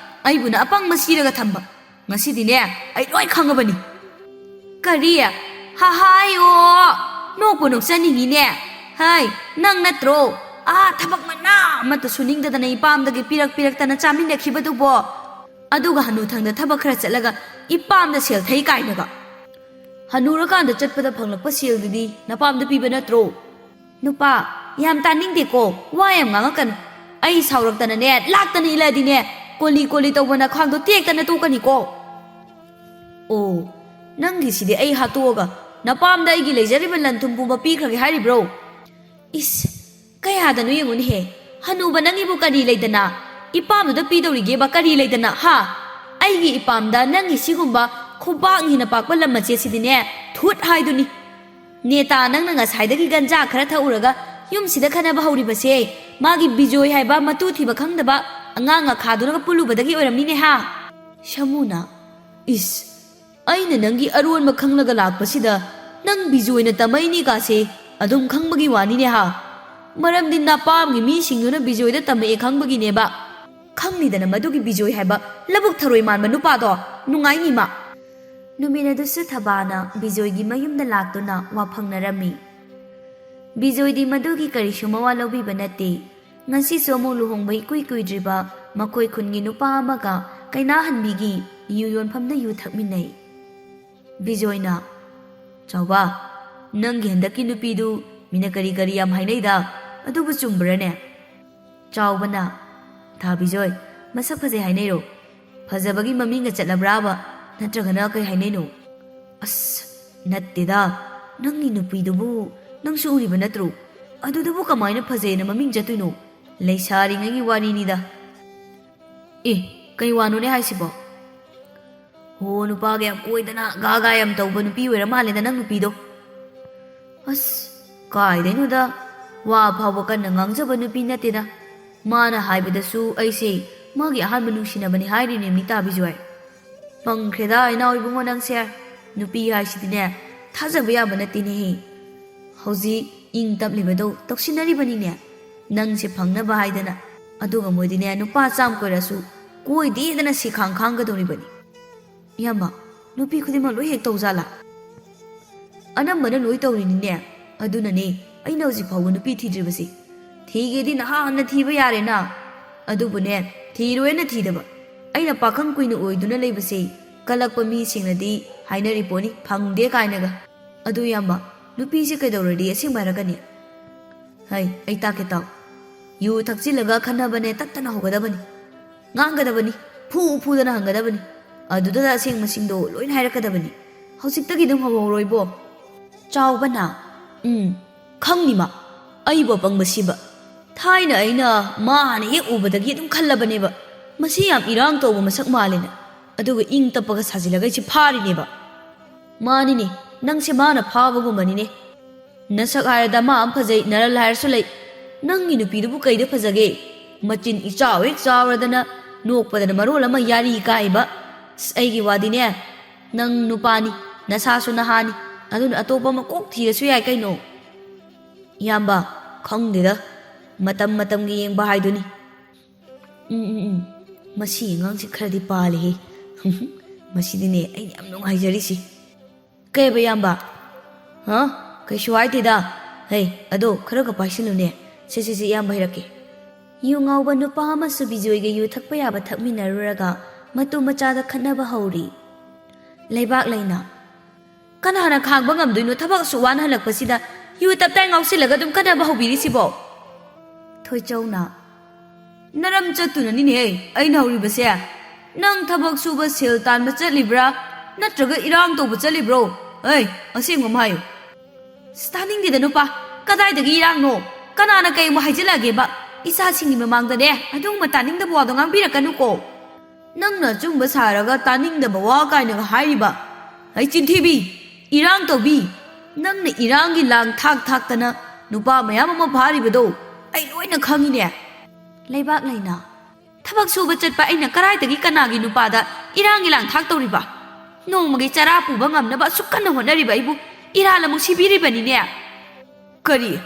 ꯑꯩꯕꯨꯅ ꯑꯄꯪꯕ ꯁꯤꯔꯒ ꯊꯝꯕ꯫ ꯉꯁꯤꯗꯤꯅꯦ, ꯑꯩ ꯂꯣꯏ ꯈꯪꯉꯕꯅꯤ꯫ ꯀꯔꯤ? ꯍꯍꯥꯏ ꯑꯣ! ꯅꯣꯛꯄꯨ ꯅꯣꯛꯆꯅꯤꯡꯉꯤꯅꯦ꯫ ꯍꯥꯏ, ꯅꯪ ꯅꯠꯇ꯭ꯔꯣ ꯑꯥ ꯊꯕꯛ ꯃꯅꯥ ꯑꯃꯠꯇ ꯁꯨꯅꯤꯡꯗꯗꯅ ꯏꯄꯥꯝꯗꯒꯤ ꯄꯤꯔꯛ ꯄꯤꯔꯛꯇꯅ ꯆꯥꯃꯤꯟꯅꯈꯤꯕꯗꯨꯕꯣ? ꯑꯗꯨꯒ ꯍꯅꯨꯊꯪꯗ ꯊꯕꯛ ꯈꯔ ꯆꯠꯂꯒ ꯏꯄꯥꯝꯗ ꯁꯦꯜ ꯊꯩ ꯀꯥꯏꯅꯒ꯫ ꯍꯅꯨꯔꯀꯥꯟꯗ ꯆꯠꯄꯗ ꯐꯪꯂꯛꯄ ꯁꯦꯜꯗꯨꯗꯤ ꯅꯄꯥꯝꯗ ꯄꯤꯕ ꯅꯠꯇ꯭ꯔꯣ? ꯅꯨꯄꯥ, ꯌꯥꯝ ꯇꯥꯅꯤꯡꯗꯦꯀꯣ, ꯋꯥ ꯌꯥꯝ ꯉꯥꯡꯉꯛꯀꯅꯨ꯫ ꯑꯩ ꯁꯥꯎꯔꯛꯇꯅꯅꯦ, ꯂꯥꯛꯇꯅ ꯏꯜꯂꯛꯑꯗꯤꯅꯦ, ꯀꯣꯂꯤ ꯀꯣꯂꯤ ꯇꯧꯕ ꯅꯈ꯭ꯋꯥꯡꯗꯣ ꯇꯦꯛꯇꯅ ꯇꯣꯛꯀꯅꯤꯀꯣ꯫ ꯑꯣ, ꯅꯪꯒꯤꯁꯤꯗꯤ ꯑꯩ ꯍꯥꯠꯇꯣꯛꯑꯒ ꯅꯄꯥꯝꯗ ꯑꯩꯒꯤ ꯂꯩꯖꯔꯤꯕ ꯂꯟ ꯊꯨꯝ ꯄꯨꯝꯕ ꯄꯤꯈ꯭ꯔꯒꯦ ꯍꯥꯏꯔꯤꯕ꯭ꯔꯣ? ꯏꯁ, ꯀꯌꯥꯗꯅꯣ ꯌꯦꯡꯉꯨꯅꯦꯍꯦ, ꯍꯅꯨꯕ ꯅꯪꯒꯤꯕꯨ ꯀꯔꯤ ꯂꯩꯗꯅ? ꯏꯄꯥꯝꯗꯨꯗ ꯄꯤꯗꯧꯔꯤꯒꯦꯕ ꯀꯔꯤ ꯂꯩꯗꯅ, ꯍꯥ? ꯑꯩꯒꯤ ꯏꯄꯥꯝꯗ ꯅꯪꯒꯤ ꯁꯤꯒꯨꯝꯕ ꯈꯨꯕꯥꯛꯅ ꯍꯦꯟꯅ ꯄꯥꯛꯄ ꯂꯝ ꯃꯆꯦꯠꯁꯤꯗꯤꯅꯦ, ꯊꯨꯠ ꯍꯥꯏꯗꯨꯅꯤ꯫ ꯅꯦꯇꯥ, ꯅꯪꯅ ꯉꯁꯥꯏꯗꯒꯤ ꯒꯟꯖꯥ ꯈꯔ ꯊꯛꯎꯔꯒ ꯌꯨꯝꯁꯤꯗ ꯈꯠꯅꯕ ꯍꯧꯔꯤꯕꯁꯦ, ꯃꯥꯒꯤ ꯕꯤꯖꯣꯏ ꯍꯥꯏꯕ ꯃꯇꯨ ꯊꯤꯕ ꯈꯪꯗꯕ ꯑꯉꯥꯡ ꯑꯈꯥꯗꯨꯅꯒ ꯄꯨꯜꯂꯨꯕꯗꯒꯤ ꯑꯣꯏꯔꯝꯅꯤꯅꯦ, ꯍꯥ? ꯁꯥꯃꯨꯅ, ꯏꯁ, ꯑꯩꯅ ꯅꯪꯒꯤ ꯑꯔꯣꯟꯕ ꯈꯪꯂꯒ ꯂꯥꯛꯄꯁꯤꯗ ꯅꯪ ꯕꯤꯖꯣꯏꯅ ꯇꯝꯃꯛꯏꯅꯤ ꯀꯥꯁꯦ ꯑꯗꯨꯝ ꯈꯪꯕꯒꯤ ꯋꯥꯅꯤꯅꯦ, ꯍꯥ? ꯃꯔꯝꯗꯤ ꯅꯄꯥꯝꯒꯤ ꯃꯤꯁꯤꯡꯗꯨꯅ ꯕꯤꯖꯣꯏꯗ ꯇꯝꯃꯛꯑꯦ ꯈꯪꯕꯒꯤꯅꯦꯕ꯫ ꯈꯪꯅꯤꯗꯅ ꯃꯗꯨꯒꯤ ꯕꯤꯖꯣꯏ ꯍꯥꯏꯕ ꯂꯧꯕꯨꯛ ꯊꯔꯣꯏ ꯃꯥꯟꯕ ꯅꯨꯄꯥꯗꯣ, ꯅꯨꯡꯉꯥꯏꯅꯤ ꯃꯥ꯫ ꯅꯨꯃꯤꯠ ꯑꯗꯨꯁꯨ ꯊꯕꯥꯅ ꯕꯤꯖꯣꯏꯒꯤ ꯃꯌꯨꯝꯗ ꯂꯥꯛꯇꯨꯅ ꯋꯥ ꯐꯪꯅꯔꯝꯃꯤ꯫ ꯕꯤꯖꯣꯏꯗꯤ ꯃꯗꯨꯒꯤ ꯀꯔꯤꯁꯨ ꯃꯋꯥ ꯂꯧꯕꯤꯕ ꯅꯠꯇꯦ꯫ ꯉꯁꯤꯁꯨ ꯑꯃꯨꯛ ꯂꯨꯍꯣꯡꯕ ꯏꯀꯨꯏ ꯀꯨꯏꯗ꯭ꯔꯤꯕ ꯃꯈꯣꯏ ꯈꯨꯟꯒꯤ ꯅꯨꯄꯥ ꯑꯃꯒ ꯀꯩꯅꯥꯍꯟꯕꯤꯒꯤ ꯌꯨ ꯌꯣꯟꯐꯝꯗ ꯌꯨ ꯊꯛꯃꯤꯟꯅꯩ꯫ ꯕꯤꯖꯣꯏꯅ, "ꯆꯥꯎꯕ, ꯅꯪꯒꯤ ꯍꯟꯗꯛꯀꯤ ꯅꯨꯄꯤꯗꯨ ꯃꯤꯅ ꯀꯔꯤ ꯀꯔꯤ ꯌꯥꯝ ꯍꯥꯏꯅꯩꯗ, ꯑꯗꯨꯕꯨ ꯆꯨꯝꯕ꯭ꯔꯅꯦ?" ꯆꯥꯎꯕꯅ, "ꯊꯥ ꯕꯤꯖꯣꯏ, ꯃꯁꯛ ꯐꯖꯩ ꯍꯥꯏꯅꯩꯔꯣ? ꯐꯖꯕꯒꯤ ꯃꯃꯤꯡꯒ ꯆꯠꯂꯕ꯭ꯔꯥꯕ? ꯅꯠꯇ꯭ꯔꯒꯅ ꯀꯩ ꯍꯥꯏꯅꯩꯅꯣ?" "ꯑꯁ, ꯅꯠꯇꯦꯗ, ꯅꯪꯒꯤ ꯅꯨꯄꯤꯗꯨꯕꯨ ꯅꯪꯁꯨ ꯎꯔꯤꯕ ꯅꯠꯇ꯭ꯔꯣ? ꯑꯗꯨꯗꯨꯕꯨ ꯀꯃꯥꯏꯅ ꯐꯖꯩꯅ ꯃꯃꯤꯡ ꯆꯠꯇꯣꯏꯅꯣ? ꯂꯩꯁꯥꯔꯤꯉꯩꯒꯤ ꯋꯥꯔꯤꯅꯤꯗ꯫" "ꯑꯦ, ꯀꯩ ꯋꯥꯅꯣꯅꯦ ꯍꯥꯏꯁꯤꯕꯣ?" "ꯍꯣ, ꯅꯨꯄꯥꯒ ꯌꯥꯝ ꯀꯣꯏꯗꯅ ꯒꯥ ꯒꯥ ꯌꯥꯝ ꯇꯧꯕ ꯅꯨꯄꯤ ꯑꯣꯏꯔ ꯃꯥꯜꯂꯦꯗ ꯅꯪ ꯅꯨꯄꯤꯗꯣ꯫" "ꯑꯁ, ꯀꯥꯏꯗꯩꯅꯣꯗ, ꯋꯥ ꯐꯥꯎꯕ ꯀꯟꯅ ꯉꯥꯡꯖꯕ ꯅꯨꯄꯤ ꯅꯠꯇꯦꯗ꯫ ꯃꯥꯅ ꯍꯥꯏꯕꯗꯁꯨ ꯑꯩꯁꯦ ꯃꯥꯒꯤ ꯑꯍꯥꯟꯕ ꯅꯨꯡꯁꯤꯅꯕꯅꯤ ꯍꯥꯏꯔꯤꯅꯦ ꯃꯤꯇꯥꯕꯤꯖꯣꯏ꯫ ꯄꯪꯈ꯭ꯔꯦꯗ ꯏꯅꯥꯎ ꯏꯕꯨꯡꯉꯣ ꯅꯪꯁꯦ꯫ ꯅꯨꯄꯤ ꯍꯥꯏꯁꯤꯗꯤꯅꯦ, ꯊꯥꯖꯕ ꯌꯥꯕ ꯅꯠꯇꯦꯅꯦꯍꯦ꯫ ꯍꯧꯖꯤꯛ ꯏꯪ ꯇꯞꯂꯤꯕꯗꯣ ꯇꯧꯁꯤꯟꯅꯔꯤꯕꯅꯤꯅꯦ꯫ ꯅꯪꯁꯦ ꯐꯪꯅꯕ ꯍꯥꯏꯗꯅ꯫ ꯑꯗꯨꯒ ꯃꯣꯏꯗꯤꯅꯦ ꯅꯨꯄꯥ ꯆꯥꯝ ꯀꯣꯏꯔꯁꯨ ꯀꯣꯏꯗꯦꯗꯅ ꯁꯤꯈꯥꯡ ꯈꯥꯡꯒꯗꯧꯔꯤꯕꯅꯤ꯫ ꯏꯌꯥꯝꯕ, ꯅꯨꯄꯤ ꯈꯨꯗꯤꯡꯃꯛ ꯂꯣꯏ ꯍꯦꯛ ꯇꯧꯖꯥꯠꯂꯥ? ꯑꯅꯝꯕꯅ ꯂꯣꯏ ꯇꯧꯔꯤꯅꯤꯅꯦ꯫ ꯑꯗꯨꯅꯅꯦ ꯑꯩꯅ ꯍꯧꯖꯤꯛ ꯐꯥꯎꯕ ꯅꯨꯄꯤ ꯊꯤꯗ꯭ꯔꯤꯕꯁꯤ꯫ ꯊꯤꯒꯦꯗꯤ ꯅꯍꯥꯟꯅ ꯊꯤꯕ ꯌꯥꯔꯦꯅ꯫ ꯑꯗꯨꯕꯨꯅꯦ, ꯊꯤꯔꯣꯏꯅ ꯊꯤꯗꯕ꯫ ꯑꯩꯅ ꯄꯥꯈꯪ ꯀꯨꯏꯅ ꯑꯣꯏꯗꯨꯅ ꯂꯩꯕꯁꯦ ꯀꯜꯂꯛꯄ ꯃꯤꯁꯤꯡꯅꯗꯤ ꯍꯥꯏꯅꯔꯤ ꯄꯣꯠꯅꯤ, ꯐꯪꯗꯦ ꯀꯥꯏꯅꯒ꯫ ꯑꯗꯨ ꯏꯌꯥꯝꯕ, ꯅꯨꯄꯤꯁꯦ ꯀꯩꯗꯧꯔꯗꯤ ꯑꯁꯦꯡꯕ ꯍꯥꯏꯔꯛꯀꯅꯤ? ꯍꯩ, ꯑꯩ ꯇꯥꯛꯀꯦ ꯇꯥꯎ꯫ ꯌꯨ ꯊꯛꯆꯤꯜꯂꯒ ꯈꯠꯅꯕꯅꯦ ꯇꯠꯇꯅ ꯍꯧꯒꯗꯕꯅꯤ꯫ ꯉꯥꯡꯒꯗꯕꯅꯤ, ꯐꯨ ꯐꯨꯗꯅ ꯍꯪꯒꯗꯕꯅꯤ꯫ ꯑꯗꯨꯗ ꯑꯁꯦꯡꯕꯁꯤꯡꯗꯣ ꯂꯣꯏꯅ ꯍꯥꯏꯔꯛꯀꯗꯕꯅꯤ꯫ ꯍꯧꯖꯤꯛꯇꯒꯤ ꯑꯗꯨꯝ ꯍꯧꯍꯧꯔꯣꯏꯕꯣ꯫ ꯆꯥꯎꯕꯅ, ꯎꯝ, ꯈꯪꯅꯤꯃ꯫ ꯑꯩꯕꯨ ꯑꯄꯪꯕ ꯁꯤꯕ꯫ ꯊꯥꯏꯅ ꯑꯩꯅ ꯃꯥ ꯍꯥꯟꯅ ꯍꯦꯛ ꯎꯕꯗꯒꯤ ꯑꯗꯨꯝ ꯈꯜꯂꯕꯅꯦꯕ, ꯃꯁꯤ ꯌꯥꯝ ꯏꯔꯥꯡ ꯇꯧꯕ ꯃꯁꯛ ꯃꯥꯜꯂꯦꯅ꯫ ꯑꯗꯨꯒ ꯏꯪ ꯇꯞꯄꯒ ꯁꯥꯖꯤꯜꯂꯒ ꯑꯩꯁꯦ ꯐꯥꯔꯤꯅꯦꯕ꯫ ꯃꯥꯅꯤꯅꯦ, ꯅꯪꯁꯦ ꯃꯥꯅ ꯐꯥꯕꯒꯨꯝꯕꯅꯤꯅꯦ꯫ ꯅꯁꯛ ꯍꯥꯏꯔꯗ ꯃꯥ ꯑꯃ ꯐꯖꯩ, ꯅꯔꯜ ꯍꯥꯏꯔꯁꯨ ꯂꯩ꯫ ꯅꯪꯒꯤ ꯅꯨꯄꯤꯗꯨꯕꯨ ꯀꯩꯗ ꯐꯖꯒꯦ? ꯃꯆꯤꯟ ꯏꯆꯥꯎ ꯍꯦꯛ ꯆꯥꯎꯔꯗꯅ, ꯅꯣꯛꯄꯗꯅ ꯃꯔꯣꯜ ꯑꯃ ꯌꯥꯔꯤ ꯀꯥꯏꯕ꯫ ꯑꯁ, ꯑꯩꯒꯤ ꯋꯥꯗꯤꯅꯦ, ꯅꯪ ꯅꯨꯄꯥꯅꯤ, ꯅꯁꯥꯁꯨ ꯅꯍꯥꯅꯤ, ꯑꯗꯨꯅ ꯑꯇꯣꯞꯄ ꯑꯃ ꯀꯣꯛ ꯊꯤꯔꯁꯨ ꯌꯥꯏ ꯀꯩꯅꯣ꯫ ꯏꯌꯥꯝꯕ, ꯈꯪꯗꯦꯗ, ꯃꯇꯝ ꯃꯇꯝꯒꯤ ꯌꯦꯡꯕ ꯍꯥꯏꯗꯨꯅꯤ꯫ ꯎꯝ, ꯎꯝ, ꯎꯝ꯫ ꯃꯁꯤ ꯑꯉꯥꯡꯁꯦ ꯈꯔꯗꯤ ꯄꯥꯜꯂꯤꯍꯦ꯫ ꯃꯁꯤꯗꯤꯅꯦ ꯑꯩꯅ ꯌꯥꯝ ꯅꯨꯡꯉꯥꯏꯖꯔꯤꯁꯤ꯫ ꯀꯩꯕ ꯏꯌꯥꯝꯕ? ꯍꯥ? ꯀꯩꯁꯨ ꯍꯥꯏꯗꯦꯗ꯫ ꯍꯩ, ꯑꯗꯣ ꯈꯔꯒ ꯄꯥꯏꯁꯤꯜꯂꯨꯅꯦ꯫ ꯁꯦ, ꯁꯦ, ꯁꯦ, ꯏꯌꯥꯝꯕ ꯍꯩꯔꯛꯀꯦ꯫ ꯌꯨ ꯉꯥꯎꯕ ꯅꯨꯄꯥ ꯑꯃꯁꯨ ꯕꯤꯖꯣꯏꯒ ꯌꯨ ꯊꯛꯄ ꯌꯥꯕ ꯊꯛꯃꯤꯟꯅꯔꯨꯔꯒ ꯃꯇꯨ ꯃꯆꯥꯗ ꯈꯠꯅꯕ ꯍꯧꯔꯤ꯫ ꯂꯩꯕꯥꯛ ꯂꯩꯅ꯫ ꯀꯅꯥꯅ ꯈꯥꯡꯕ ꯉꯝꯗꯣꯏꯅꯣ? ꯊꯕꯛ ꯑꯁꯨꯛ ꯋꯥꯅ ꯍꯜꯂꯛꯄꯁꯤꯗ ꯌꯨ ꯇꯞꯇꯥꯏ ꯉꯥꯎꯁꯤꯜꯂꯒ ꯑꯗꯨꯝ ꯈꯠꯅꯕ ꯍꯧꯕꯤꯔꯤꯁꯤꯕꯣ? ꯊꯣꯏꯆꯧꯅ꯫ ꯅꯔꯝ ꯆꯠꯇꯨꯅꯅꯤꯅꯦꯍꯦ ꯑꯩꯅ ꯍꯧꯔꯤꯕꯁꯦ꯫ ꯅꯪ ꯊꯕꯛ ꯁꯨꯕ ꯁꯦꯜ ꯇꯥꯟꯕ ꯆꯠꯂꯤꯕ꯭ꯔꯥ, ꯅꯠꯇ꯭ꯔꯒ ꯏꯔꯥꯡ ꯇꯧꯕ ꯆꯠꯂꯤꯕ꯭ꯔꯣ? ꯍꯩ, ꯑꯁꯦꯡꯕ ꯑꯃ ꯍꯥꯏꯌꯨ꯫ ꯑꯁ, ꯇꯥꯅꯤꯡꯗꯦꯗ ꯅꯨꯄꯥ, ꯀꯗꯥꯏꯗꯒꯤ ꯏꯔꯥꯡꯅꯣ? ꯀꯅꯥꯅ ꯀꯩ ꯑꯃꯨꯛ ꯍꯥꯏꯖꯤꯜꯂꯛꯑꯒꯦꯕ? ꯏꯆꯥꯁꯤꯡꯒꯤ ꯃꯃꯥꯡꯗꯅꯦ ꯑꯗꯨꯒꯨꯝꯕ ꯇꯥꯅꯤꯡꯗꯕ ꯋꯥꯗꯣ ꯉꯥꯡꯕꯤꯔꯛꯀꯅꯨꯀꯣ꯫ ꯅꯪꯅ ꯑꯆꯨꯝꯕ ꯁꯥꯔꯒ ꯇꯥꯅꯤꯡꯗꯕ ꯋꯥ ꯀꯥꯏꯅꯒ ꯍꯥꯏꯔꯤꯕ? ꯍꯩ ꯆꯤꯟꯊꯤꯕꯤ, ꯏꯔꯥꯡ ꯇꯧꯕꯤ, ꯅꯪꯅ ꯏꯔꯥꯡꯒꯤ ꯂꯥꯡ ꯊꯥꯛ ꯊꯥꯛꯇꯅ ꯅꯨꯄꯥ ꯃꯌꯥꯝ ꯑꯃ ꯐꯥꯔꯤꯕꯗꯣ ꯑꯩ ꯂꯣꯏꯅ ꯈꯪꯉꯤꯅꯦ꯫ ꯂꯩꯕꯥꯛ ꯂꯩꯅ꯫ ꯊꯕꯛ ꯁꯨꯕ ꯆꯠꯄ ꯑꯩꯅ ꯀꯔꯥꯏꯗꯒꯤ ꯀꯅꯥꯒꯤ ꯅꯨꯄꯥꯗ ꯏꯔꯥꯡꯒꯤ ꯂꯥꯡ ꯊꯥꯛ ꯇꯧꯔꯤꯕ? ꯅꯣꯡꯃꯒꯤ ꯆꯔꯥ ꯄꯨꯕ ꯉꯝꯅꯕ ꯑꯁꯨꯛ ꯀꯟꯅ ꯍꯣꯠꯅꯔꯤꯕ ꯑꯩꯕꯨ ꯏꯔꯥꯜ ꯑꯃꯨꯛ ꯁꯤꯕꯤꯔꯤꯕꯅꯤꯅꯦ꯫ ꯀꯔꯤ?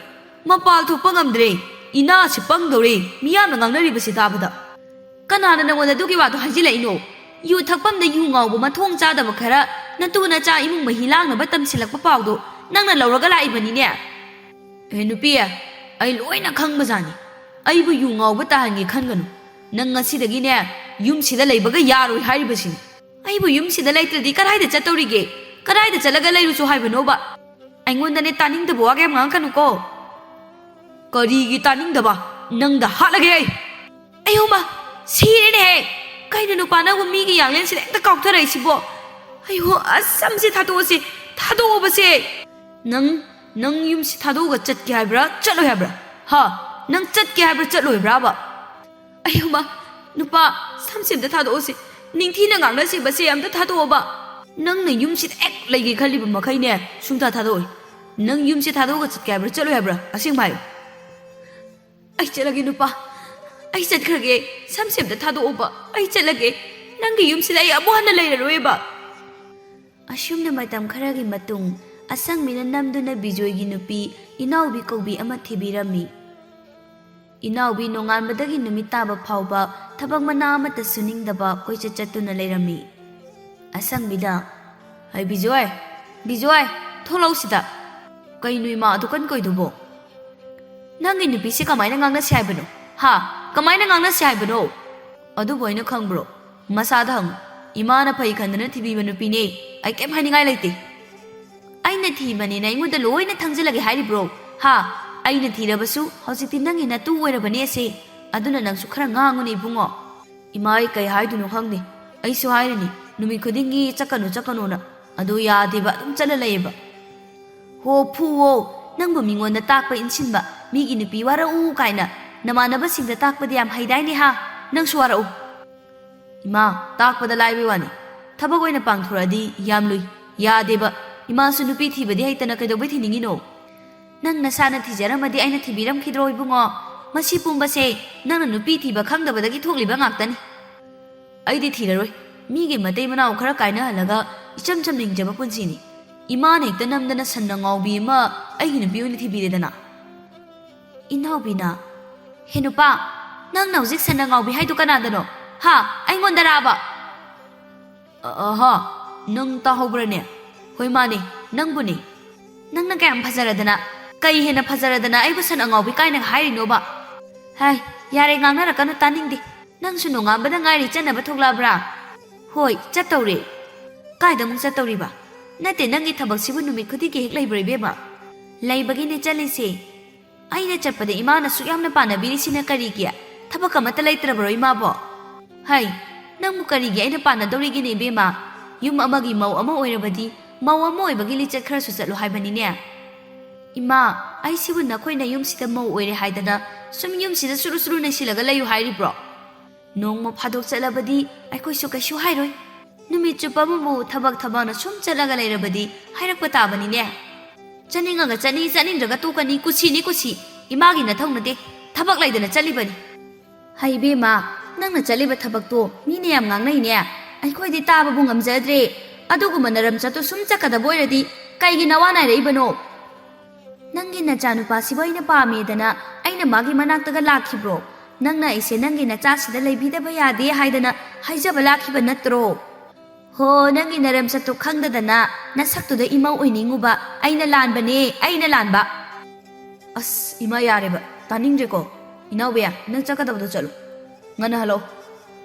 ꯃꯄꯥꯜ ꯊꯣꯛꯄ ꯉꯝꯗ꯭ꯔꯦ, ꯏꯅꯥꯁꯤ ꯄꯪꯗꯧꯔꯦ, ꯃꯤꯌꯥꯝꯅ ꯉꯥꯡꯅꯔꯤꯕꯁꯤ ꯇꯥꯕꯗ꯫ ꯀꯅꯥꯅ ꯅꯉꯣꯟꯗ ꯑꯗꯨꯒꯤ ꯋꯥꯗꯣ ꯍꯥꯏꯖꯤꯜꯂꯛꯏꯅꯣ? ꯌꯨ ꯊꯛꯐꯝꯗ ꯌꯨ ꯉꯥꯎꯕ ꯃꯊꯣꯡ ꯆꯥꯗꯕ ꯈꯔ ꯅꯇꯨ ꯅꯆꯥ ꯏꯃꯨꯡ ꯃꯍꯤ ꯂꯥꯡꯅꯕ ꯇꯝꯁꯤꯜꯂꯛꯄ ꯄꯥꯎꯗꯣ ꯅꯪꯅ ꯂꯧꯔꯒ ꯂꯥꯛꯏꯕꯅꯤꯅꯦ꯫ ꯑꯦ ꯅꯨꯄꯤ, ꯑꯩ ꯂꯣꯏꯅ ꯈꯪꯕꯖꯥꯠꯅꯤ꯫ ꯑꯩꯕꯨ ꯌꯨ ꯉꯥꯎꯕ ꯇꯥꯍꯟꯒꯦ ꯈꯟꯒꯅꯨ꯫ ꯅꯪ ꯉꯁꯤꯗꯒꯤꯅꯦ ꯌꯨꯝꯁꯤꯗ ꯂꯩꯕꯒ ꯌꯥꯔꯣꯏ ꯍꯥꯏꯔꯤꯕꯁꯤꯅꯤ꯫ ꯑꯩꯕꯨ ꯌꯨꯝꯁꯤꯗ ꯂꯩꯇ꯭ꯔꯗꯤ ꯀꯗꯥꯏꯗ ꯆꯠꯇꯧꯔꯤꯒꯦ? ꯀꯗꯥꯏꯗ ꯆꯠꯂꯒ ꯂꯩꯔꯨꯆꯣ ꯍꯥꯏꯕꯅꯣꯕ? ꯑꯩꯉꯣꯟꯗꯅꯦ ꯇꯥꯅꯤꯡꯗꯕ ꯋꯥꯒ ꯌꯥꯝ ꯉꯥꯡꯉꯛꯀꯅꯨꯀꯣ꯫ ꯀꯔꯤꯒꯤ ꯇꯥꯅꯤꯡꯗꯕ? ꯅꯪꯗ ꯍꯥꯠꯂꯒꯦ ꯑꯩ꯫ ꯑꯌꯣꯃ, ꯁꯤꯔꯦꯅꯦꯍꯦ! ꯀꯩꯅꯣ ꯅꯨꯄꯥꯅꯕꯨ ꯃꯤꯒꯤ ꯌꯥꯡꯂꯦꯟꯁꯤꯗ ꯍꯦꯛꯇ ꯀꯥꯎꯊꯔꯛꯏꯁꯤꯕꯣ? ꯑꯌꯣ, ꯑꯁ, ꯁꯝꯁꯦ ꯊꯥꯗꯣꯛꯑꯁꯦ, ꯊꯥꯗꯣꯛꯑꯣꯕꯁꯦ꯫ ꯅꯪ, ꯅꯪ ꯌꯨꯝꯁꯤ ꯊꯥꯗꯣꯛꯑꯒ ꯆꯠꯀꯦ ꯍꯥꯏꯕ꯭ꯔꯥ, ꯆꯠꯂꯣꯏ ꯍꯥꯏꯕ꯭ꯔꯥ? ꯍꯥ? ꯅꯪ ꯆꯠꯀꯦ ꯍꯥꯏꯕ꯭ꯔꯥ, ꯆꯠꯂꯣꯏꯕ꯭ꯔꯥꯕ? ꯑꯌꯣꯃ, ꯅꯨꯄꯥ, ꯁꯝꯁꯦ ꯑꯝꯇ ꯊꯥꯗꯣꯛꯑꯣꯁꯦ꯫ ꯅꯤꯡꯊꯤꯅ ꯉꯥꯡꯅꯁꯦꯕꯁꯦ, ꯑꯝꯇ ꯊꯥꯗꯣꯛꯑꯣꯕ꯫ ꯅꯪꯅ ꯌꯨꯝꯁꯤꯗ ꯍꯦꯛ ꯂꯩꯒꯦ ꯈꯜꯂꯤꯕ ꯃꯈꯩꯅꯦ, ꯁꯨꯡꯊꯥ ꯊꯥꯗꯣꯛꯑꯣꯏ꯫ ꯅꯪ ꯌꯨꯝꯁꯤ ꯊꯥꯗꯣꯛꯑꯒ ꯆꯠꯀꯦ ꯍꯥꯏꯕ꯭ꯔꯥ, ꯆꯠꯂꯣꯏ ꯍꯥꯏꯕ꯭ꯔꯥ? ꯑꯁꯦꯡꯕ ꯍꯥꯏꯌꯨ꯫ ꯑꯩ ꯆꯠꯂꯒꯦ ꯅꯨꯄꯥ, ꯑꯩ ꯆꯠꯈ꯭ꯔꯒꯦ꯫ ꯁꯝꯁꯦ ꯑꯝꯇ ꯊꯥꯗꯣꯛꯑꯣꯕ, ꯑꯩ ꯆꯠꯂꯒꯦ꯫ ꯅꯪꯒꯤ ꯌꯨꯝꯁꯤꯗ ꯑꯩ ꯑꯃꯨꯛ ꯍꯟꯅ ꯂꯩꯔꯔꯣꯏꯕ꯫ ꯑꯁꯨꯝꯅ ꯃꯇꯝ ꯈꯔꯒꯤ ꯃꯇꯨꯡ, ꯑꯁꯪꯕꯤꯅ ꯅꯝꯗꯨꯅ ꯕꯤꯖꯣꯏꯒꯤ ꯅꯨꯄꯤ ꯏꯅꯥꯎꯕꯤ ꯀꯧꯕꯤ ꯑꯃ ꯊꯤꯕꯤꯔꯝꯃꯤ꯫ ꯏꯅꯥꯎꯕꯤ ꯅꯣꯡꯉꯥꯟꯕꯗꯒꯤ ꯅꯨꯃꯤꯠ ꯇꯥꯕ ꯐꯥꯎꯕ ꯊꯕꯛ ꯃꯅꯥ ꯑꯃꯠꯇ ꯁꯨꯅꯤꯡꯗꯕ ꯀꯣꯏꯆꯠ ꯆꯠꯇꯨꯅ ꯂꯩꯔꯝꯃꯤ꯫ ꯑꯁꯪꯕꯤꯗ, "ꯍꯩ ꯕꯤꯖꯣꯏ, ꯕꯤꯖꯣꯏ, ꯊꯣꯛꯂꯛꯎ ꯁꯤꯗ꯫ ꯀꯩꯅꯣ ꯏꯃꯥ ꯑꯗꯨ ꯀꯟ ꯀꯣꯏꯗꯨꯕꯣ? ꯅꯪꯒꯤ ꯅꯨꯄꯤꯁꯦ ꯀꯃꯥꯏꯅ ꯉꯥꯡꯅꯁꯤ ꯍꯥꯏꯕꯅꯣ? ꯍꯥ? ꯀꯃꯥꯏꯅ ꯉꯥꯡꯅꯁꯤ ꯍꯥꯏꯕꯅꯣ? ꯑꯗꯨꯕꯨ ꯑꯩꯅ ꯈꯪꯕ꯭ꯔꯣ? ꯃꯁꯥꯗ ꯍꯪꯉꯨ꯫ ꯏꯃꯥꯅ ꯐꯩ ꯈꯟꯗꯅ ꯊꯤꯕꯤꯕ ꯅꯨꯄꯤꯅꯦ꯫ ꯑꯩ ꯀꯩꯝ ꯍꯥꯏꯅꯤꯡꯉꯥꯏ ꯂꯩꯇꯦ꯫" "ꯑꯩꯅ ꯊꯤꯕꯅꯦꯅ ꯑꯩꯉꯣꯟꯗ ꯂꯣꯏꯅ ꯊꯪꯖꯜꯂꯒꯦ ꯍꯥꯏꯔꯤꯕ꯭ꯔꯣ? ꯍꯥ? ꯑꯩꯅ ꯊꯤꯔꯕꯁꯨ ꯍꯧꯖꯤꯛꯇꯤ ꯅꯪꯒꯤ ꯅꯇꯨ ꯑꯣꯏꯔꯕꯅꯦ ꯑꯁꯦ꯫ ꯑꯗꯨꯅ ꯅꯪꯁꯨ ꯈꯔ ꯉꯥꯡꯉꯨꯅꯦ ꯏꯕꯨꯡꯉꯣ꯫" "ꯏꯃꯥ, ꯑꯩ ꯀꯩ ꯍꯥꯏꯗꯣꯏꯅꯣ ꯈꯪꯗꯦ꯫ ꯑꯩꯁꯨ ꯍꯥꯏꯔꯤꯅꯤ, ꯅꯨꯃꯤꯠ ꯈꯨꯗꯤꯡꯒꯤ ꯆꯠꯀꯅꯨ, ꯆꯠꯀꯅꯨꯅ꯫ ꯑꯗꯣ ꯌꯥꯗꯦꯕ, ꯑꯗꯨꯝ ꯆꯠꯂ ꯂꯩꯌꯦꯕ꯫" "ꯍꯣ, ꯐꯨꯋꯣ꯫ ꯅꯪꯕꯨ ꯃꯤꯉꯣꯟꯗ ꯇꯥꯛꯄ ꯏꯟꯁꯤꯟꯕ, ꯃꯤꯒꯤ ꯅꯨꯄꯤ ꯋꯥꯔꯛꯎ ꯀꯥꯏꯅ ꯅꯃꯥꯟꯅꯕꯁꯤꯡꯗ ꯇꯥꯛꯄꯗꯤ ꯌꯥꯝ ꯍꯩꯗꯥꯏꯅꯦ ꯍꯥ? ꯅꯪꯁꯨ ꯋꯥꯔꯛꯎ꯫" "ꯏꯃꯥ, ꯇꯥꯛꯄꯗ ꯂꯥꯏꯕꯩ ꯋꯥꯅꯤ꯫ ꯊꯕꯛ ꯑꯣꯏꯅ ꯄꯥꯡꯊꯣꯔꯛꯑꯗꯤ ꯌꯥꯝ ꯂꯨꯏ꯫ ꯌꯥꯗꯦꯕ꯫ ꯏꯃꯥꯁꯨ ꯅꯨꯄꯤ ꯊꯤꯕꯗꯤ ꯍꯩꯇꯅ ꯀꯩꯗꯧꯕꯩ ꯊꯤꯅꯤꯡꯉꯤꯅꯣ?" ꯅꯪ ꯅꯁꯥꯅ ꯊꯤꯖꯔꯝꯃꯗꯤ ꯑꯩꯅ ꯊꯤꯕꯤꯔꯝꯈꯤꯗ꯭ꯔꯣ ꯏꯕꯨꯡꯉꯣ? ꯃꯁꯤ ꯄꯨꯝꯕꯁꯦ ꯅꯪꯅ ꯅꯨꯄꯤ ꯊꯤꯕ ꯈꯪꯗꯕꯗꯒꯤ ꯊꯣꯛꯂꯤꯕ ꯉꯥꯛꯇꯅꯤ꯫ ꯑꯩꯗꯤ ꯊꯤꯔꯔꯣꯏ꯫ ꯃꯤꯒꯤ ꯃꯇꯩ ꯃꯅꯥꯎ ꯈꯔ ꯀꯥꯏꯅꯍꯜꯂꯒ ꯏꯆꯝ ꯆꯝꯅ ꯍꯤꯡꯖꯕ ꯄꯨꯟꯁꯤꯅꯤ꯫ ꯏꯃꯥꯅ ꯍꯦꯛꯇ ꯅꯝꯗꯅ ꯁꯟꯅ ꯉꯥꯎꯕꯤ ꯑꯃ ꯑꯩꯒꯤ ꯅꯨꯄꯤ ꯑꯣꯏꯅ ꯊꯤꯕꯤꯔꯦꯗꯅ꯫ ꯏꯅꯥꯎꯕꯤꯅ, "ꯍꯦ ꯅꯨꯄꯥ, ꯅꯪꯅ ꯍꯧꯖꯤꯛ ꯁꯟꯅ ꯉꯥꯎꯕꯤ ꯍꯥꯏꯗꯨ ꯀꯅꯥꯗꯅꯣ? ꯍꯥ? ꯑꯩꯉꯣꯟꯗꯔꯥꯕ?" "ꯑ-, ꯑꯍꯥ, ꯅꯪ ꯇꯥꯍꯧꯕ꯭ꯔꯅꯦ? ꯍꯣꯏ ꯃꯥꯅꯦ, ꯅꯪꯕꯨꯅꯦ꯫ ꯅꯪꯅ ꯀꯌꯥꯝ ꯐꯖꯔꯗꯅ, ꯀꯩ ꯍꯦꯟꯅ ꯐꯖꯔꯗꯅ ꯑꯩꯕꯨ ꯁꯟ ꯑꯉꯥꯎꯕꯤ ꯀꯥꯏꯅꯒ ꯍꯥꯏꯔꯤꯅꯣꯕ?" "ꯍꯥꯏ, ꯌꯥꯔꯦ, ꯉꯥꯡꯅꯔꯛꯀꯅꯨ, ꯇꯥꯅꯤꯡꯗꯦ꯫ ꯅꯪꯁꯨ ꯅꯣꯡꯉꯥꯟꯕꯗ ꯉꯥꯏꯔꯤ ꯆꯠꯅꯕ ꯊꯣꯛꯂꯛꯑꯕ꯭ꯔꯥ?" "ꯍꯣꯏ, ꯆꯠꯇꯧꯔꯦ꯫ ꯀꯥꯏꯗ ꯑꯃꯨꯛ ꯆꯠꯇꯧꯔꯤꯕ? ꯅꯠꯇꯦ, ꯅꯪꯒꯤ ꯊꯕꯛꯁꯤꯕꯨ ꯅꯨꯃꯤꯠ ꯈꯨꯗꯤꯡꯒꯤ ꯍꯦꯛ ꯂꯩꯕ꯭ꯔꯣ ꯏꯕꯦꯝꯃ?" "ꯂꯩꯕꯒꯤꯅꯦ ꯆꯠꯂꯤꯁꯦ꯫ ꯑꯩꯅ ꯆꯠꯄꯗ ꯏꯃꯥꯅ ꯑꯁꯨꯛ ꯌꯥꯝꯅ ꯄꯥꯟꯅꯕꯤꯔꯤꯁꯤꯅ ꯀꯔꯤꯒꯤ? ꯊꯕꯛ ꯑꯃꯠꯇ ꯂꯩꯇ꯭ꯔꯕ꯭ꯔꯣ ꯏꯃꯥꯕꯣ?" "ꯍꯩ, ꯅꯪꯕꯨ ꯀꯔꯤꯒꯤ ꯑꯩꯅ ꯄꯥꯟꯅꯗꯧꯔꯤꯒꯦꯅꯦ ꯏꯕꯦꯝꯃ? ꯌꯨꯝ ꯑꯃꯒꯤ ꯃꯧ ꯑꯃ ꯑꯣꯏꯔꯕꯗꯤ ꯃꯧ ꯑꯃ ꯑꯣꯏꯕꯒꯤ ꯂꯤꯆꯠ ꯈꯔꯁꯨ ꯆꯠꯂꯨ ꯍꯥꯏꯕꯅꯤꯅꯦ꯫ ꯏꯃꯥ, ꯑꯩꯁꯤꯕꯨ ꯅꯈꯣꯏꯅ ꯌꯨꯝꯁꯤꯗ ꯃꯧ ꯑꯣꯏꯔꯦ ꯍꯥꯏꯗꯅ ꯁꯨꯝ ꯌꯨꯝꯁꯤꯗ ꯁꯨꯔꯨ ꯁꯨꯔꯨ ꯅꯩꯁꯤꯜꯂꯒ ꯂꯩꯌꯨ ꯍꯥꯏꯔꯤꯕ꯭ꯔꯣ? ꯅꯣꯡꯃ ꯐꯥꯗꯣꯛ ꯆꯠꯂꯕꯗꯤ ꯑꯩꯈꯣꯏꯁꯨ ꯀꯩꯁꯨ ꯍꯥꯏꯔꯣꯏ꯫ ꯅꯨꯃꯤꯠ ꯆꯨꯞꯄ ꯑꯃꯕꯨ ꯊꯕꯛ ꯊꯕꯛꯅ ꯁꯨꯝ ꯆꯠꯂꯒ ꯂꯩꯔꯕꯗꯤ ꯍꯥꯏꯔꯛꯄ ꯇꯥꯕꯅꯤꯅꯦ꯫ ꯆꯠꯅꯤꯡꯉꯒ ꯆꯠꯅꯤ, ꯆꯠꯅꯤꯡꯗ꯭ꯔꯒ ꯇꯣꯛꯀꯅꯤ, ꯀꯨꯁꯤꯅꯤ ꯀꯨꯁꯤ꯫ ꯏꯃꯥꯒꯤ ꯅꯊꯧ ꯅꯠꯇꯦ, ꯊꯕꯛ ꯂꯩꯗꯅ ꯆꯠꯂꯤꯕꯅꯤ꯫ ꯍꯩ ꯏꯕꯦꯝꯃ, ꯅꯪꯅ ꯆꯠꯂꯤꯕ ꯊꯕꯛꯇꯣ ꯃꯤꯅ ꯌꯥꯝ ꯉꯥꯡꯅꯩꯅꯦ꯫ ꯑꯩꯈꯣꯏꯗꯤ ꯇꯥꯕꯕꯨ ꯉꯝꯖꯗ꯭ꯔꯦ꯫ ꯑꯗꯨꯒꯨꯝꯕ ꯅꯔꯝ ꯆꯠꯇꯣ ꯁꯨꯝ ꯆꯠꯀꯗꯕ ꯑꯣꯏꯔꯗꯤ ꯀꯩꯒꯤ ꯅꯋꯥ ꯅꯥꯏꯔꯛꯏꯕꯅꯣ? ꯅꯪꯒꯤ ꯅꯆꯥꯅꯨꯄꯥꯁꯤꯕꯨ ꯑꯩꯅ ꯄꯥꯝꯃꯦꯗꯅ ꯑꯩꯅ ꯃꯥꯒꯤ ꯃꯅꯥꯛꯇꯒ ꯂꯥꯛꯈꯤꯕ꯭ꯔꯣ? ꯅꯪꯅ ꯑꯩꯁꯦ ꯅꯪꯒꯤ ꯅꯆꯥꯁꯤꯗ ꯂꯩꯕꯤꯗꯕ ꯌꯥꯗꯦ ꯍꯥꯏꯗꯅ ꯍꯥꯏꯖꯕ ꯂꯥꯛꯈꯤꯕ ꯅꯠꯇ꯭ꯔꯣ? ꯍꯣ, ꯅꯪꯒꯤ ꯅꯔꯝꯆꯠꯇꯨ ꯈꯪꯗꯗꯅ ꯅꯁꯛꯇꯨꯗ ꯏꯃꯧ ꯑꯣꯏꯅꯤꯡꯉꯨꯕ ꯑꯩꯅ ꯂꯥꯟꯕꯅꯦ, ꯑꯩꯅ ꯂꯥꯟꯕ꯫ ꯑꯁ, ꯏꯃꯥ, ꯌꯥꯔꯦꯕ, ꯇꯥꯅꯤꯡꯗ꯭ꯔꯦꯀꯣ꯫ ꯏꯅꯥꯎꯕꯤ, ꯅꯪ ꯆꯠꯀꯗꯕꯗꯣ ꯆꯠꯂꯨ꯫ ꯉꯟꯅ ꯍꯜꯂꯛꯑꯣ꯫